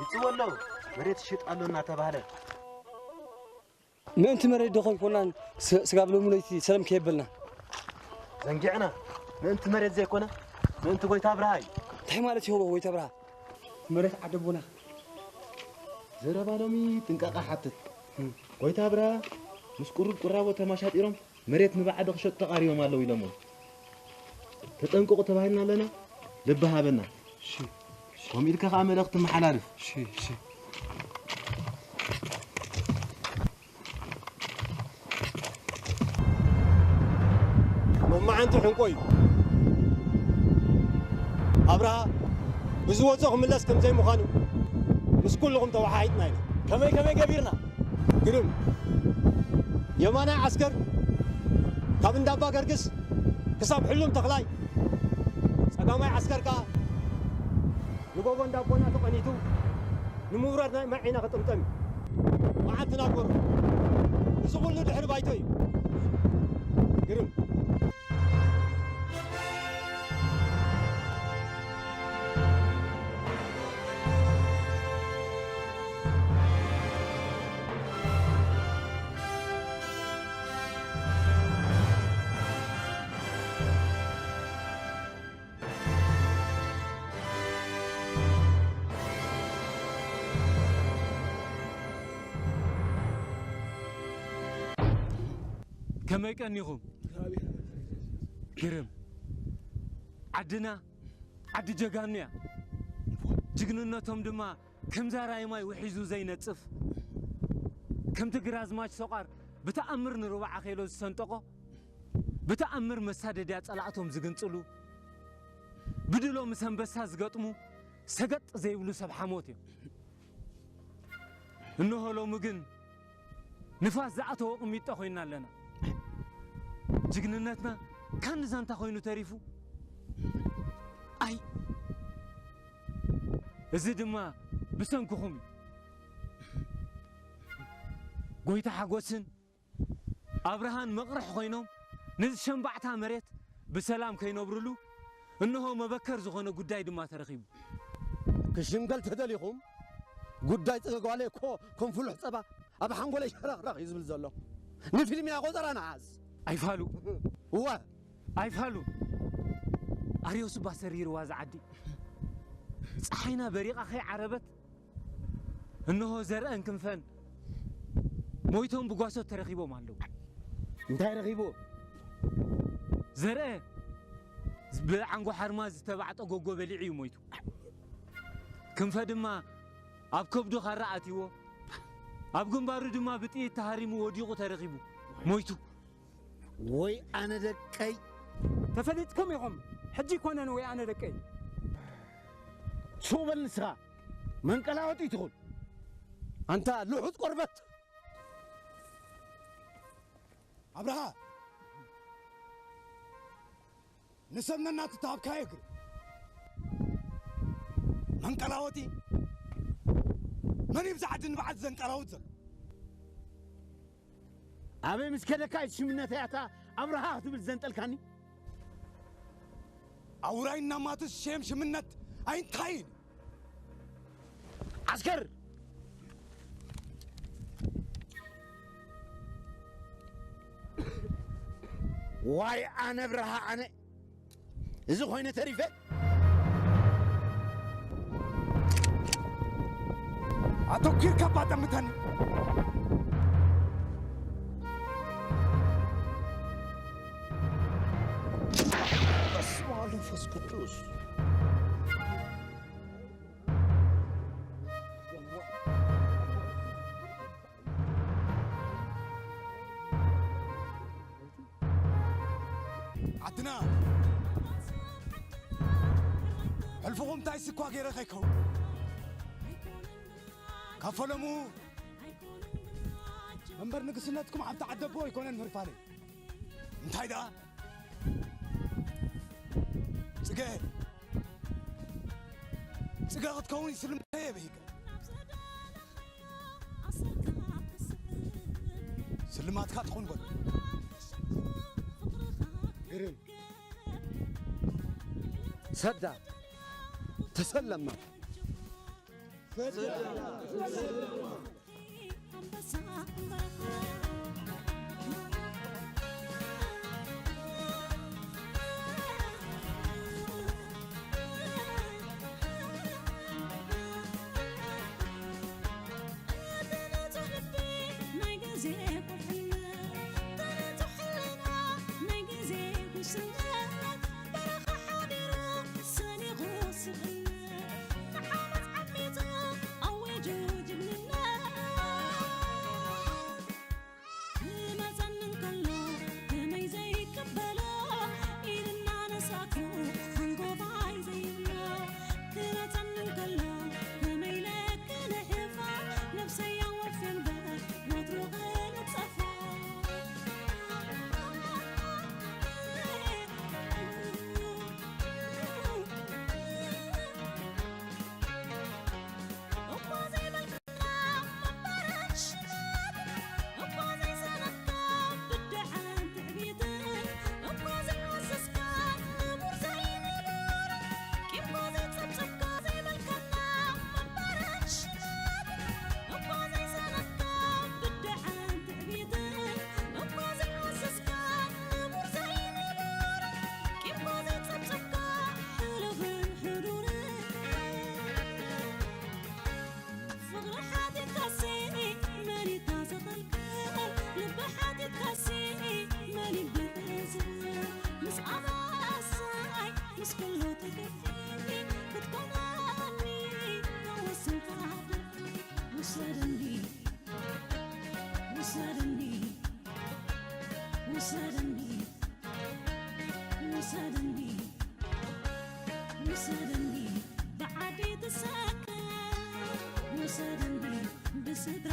ይጽወ ኣሎ፣ መሬት ይሽጥ ኣሎ እናተባህለ። ምእንቲ መሬት ዶ ከይኮናን ስ-፣ ስጋብ ሎሚ ለይቲ ሰለም ከየበልና? ዘንጊዕና፣ ምእንቲ መሬት ዘይኮነ፣ ምእንቲ ጎይታ ብርሃ እዩ። እንታይ ማለት እዩ ጎይታ ብርሃ? መሬት ዓደቦና። ዘረባ ሎሚ ጥንቃቐ ሓትት። እም። ጎይታ ብርሃ ምስ ቁሩብ ቁራቦ ተማሻጢሮም መሬት ንባዕዲ ክሸጡ ተቓሪቦም ኣለዉ ኢሎሞ። ተጠንቀቑ ተባሂልና ኣለና፣ ልቢ ሃበና። እሺ። ከምኡ ኢልካ ከኣ መልእኽቲ መሓላልፍ። እሺ፣ እሺ። መማዓንቲ ሕንቆ እዩ። ኣብርሃ ብዝወጾ ክምለስ ከም ዘይምዃኑ ምስ ኩልኹም ተወሓሒጥና ኢና። ከመይ ከመይ ገቢርና? ግርም። የማናይ ዓስከር ካብ እንዳባ ገርግስ ክሳብ ሕሉም ተኽላይ፣ ጸጋማይ ዓስከር ከኣ ንጎቦ እንዳቦና ተቐኒቱ ንምውራድ ናይ ማይ ዓይና ክጥምጠም እዩ። መዓልትና ግበሩ። እዚ ኩሉ ድሕሪ ባይቶ እዩ። ግርም። ከመይ ቀኒኹም? ግርም። ዓድና ዓዲ ጀጋኑ እያ። ጅግንነቶም ድማ ከም ዛራይ ማይ ውሒዙ ዘይነጽፍ፣ ከምቲ ግራዝማች ሶቓር ብተኣምር ንሩባዕ ኣኼሎ ዝሰንጠቖ፣ ብተኣምር መሳደድያ ጸላእቶም ዝግንጽሉ፣ ብድሎ ምስ ኣንበሳ ዝገጥሙ፣ ሰገጥ ዘይብሉ ሰብ ሓሞት እዮም። እንሆ ሎሚ ግን ንፋስ ዝኣተዎ ቅሚጦ ኮይና ኣለና። ጅግንነትና ካን ዛንታ ኮይኑ ተሪፉ። ኣይ፣ እዚ ድማ ብሰንክኹም እዩ። ጎይታ ሓጎስን ኣብርሃን መቕርሕ ኮይኖም ነዚ ሸምባዕታ መሬት ብሰላም ከይነብርሉ እንሆ መበከር ዝኾነ ጉዳይ ድማ ተረኺቡ። ክሽምገል ተደሊኹም ጉዳይ ጽገ ጓለይ እኮ ከም ፍሉሕ ጸባ ኣብ ሓንጎለይ ሸረኽረኽ እዩ ዝብል ዘሎ። ንፊልም ኢና ቆጸራ ንሓዝ። ኣይፋሉ። እወ። ኣይፋሉ። ኣርዮስ እባ ሰሪርዋ እዛ ዓዲ። ጸሓይና በሪቓ ከይዓረበት እንሆ ዘርእን ክንፈን ሞይቶም ብጓሶት ተረኺቦም ኣለዉ። እንታይ ረኺቡ? ዘርአ ብዓንጎ ሓርማዝ ዝተባዕጠ ጎጎ በሊዑ እዩ ሞይቱ። ክንፈ ድማ ኣብ ከብዱ ካራ ኣትይዎ፣ ኣብ ግንባሩ ድማ ብጥይት ተሃሪሙ ወዲቑ ተረኺቡ ሞይቱ። ወይ ኣነ ደቀይ! ተፈሊጥኩም ኢኹም። ሕጂ ኣይኮነን ወይ ኣነ ደቀይ። ሱቕ በል ንስኻ። መንቀላወጢ ትኹን። ኣንታ ልሑጽ ቆርበት! ኣብርሃ! ንሰብ ነናቱ ተሃብካዮ እግሪ። መንቀላወጢ! መን እዩ ብዛ ዓዲ ንበዓል ዘንቀላውጥ ዘሎ? ኣበይ ምስ ከደካ እዩ ሽምነተይ ኣታ ኣብርሃ ክትብል ዘንጠልካኒ? ኣውራይ እናማቱ ዝሸየም ሽምነት ኣይንታይን? ዓስከር! ዋይ ኣነ ብርሃ ኣነ! እዚ ኮይነ ተሪፈ። ኣተኲርካ ባጠምተኒ። በስመ አብ መንፈስ ቅዱስ። ዓድና፣ ሕልፍኹም እንታይ ስኳ ገይረ ከይከውን። ካብ ፈለሙ መንበር ንግስነትኩም ኣብቲ ዓደቦ ኣይኮነን ምህርፋለይ። እንታይ ደኣ? ጽገ፣ ጽገ ክትከውን ይስልምተየ በሂገ። ስልማትካ ትኹን በል። ግርም። ሰዳ። ተሰለማ። ከደና። ኣንበሳ በረኻ። እቲ ንጹህ ልቢ ናይ ግዜ ቁልፍነት፣ እቲ ንጹህ ሕልና ናይ ግዜ ጉስነት፣ በረኻ ሓዲሩ ሰኒቑ ስብእነት፣ ንዓመት ዓሚጹ ኣዊጁ ጅግንነት። ክመጸኒ እንከሎ ከመይ ዘይቅበሎ፣ ኢድና ነሳኩ ሓንጎባይ ዘይብሎ። ክመጸኒ እንከሎ ከመይ ለክንሕፋ፣ ነፍሰይ ኣወፊ እምበር ወትሩ ክነጸፋ። እኳ ዘይበልካ እኳ ዘይሰነፍካ ብድዐን ትዕቢትን፣ እኳ ዘይወሰስካ ንቡር ዘይንቡር፣ ቂምካ ዘይጸብጸብካ ዘይበልካና ምንባርን ሽነት፣ እኳ ዘይሰነፍካ ብድዐን ትዕቢትን፣ እኳ ዘይወሰስካ ንቡር ዘይንቡር፣ ቂምካ ዘይጸብጸብካ ሕሉፍን ሕዱርን። ፍቕሪ ሓቲትካሲ መን ይታዘበልካ? ልቢ ሓቲትካሲ መን ይብዝር? ምስ ኣባሳይ ምስ ኩሉ ተገፊ ክትኮናኒ ወስንካ ደርፊ። ውሰደኒ፣ ውሰደኒ፣ ውሰደኒ፣ ውሰደኒ፣ ውሰደኒ፣ ብዓዲ ትሰከ ውሰደኒ፣ ብስድራ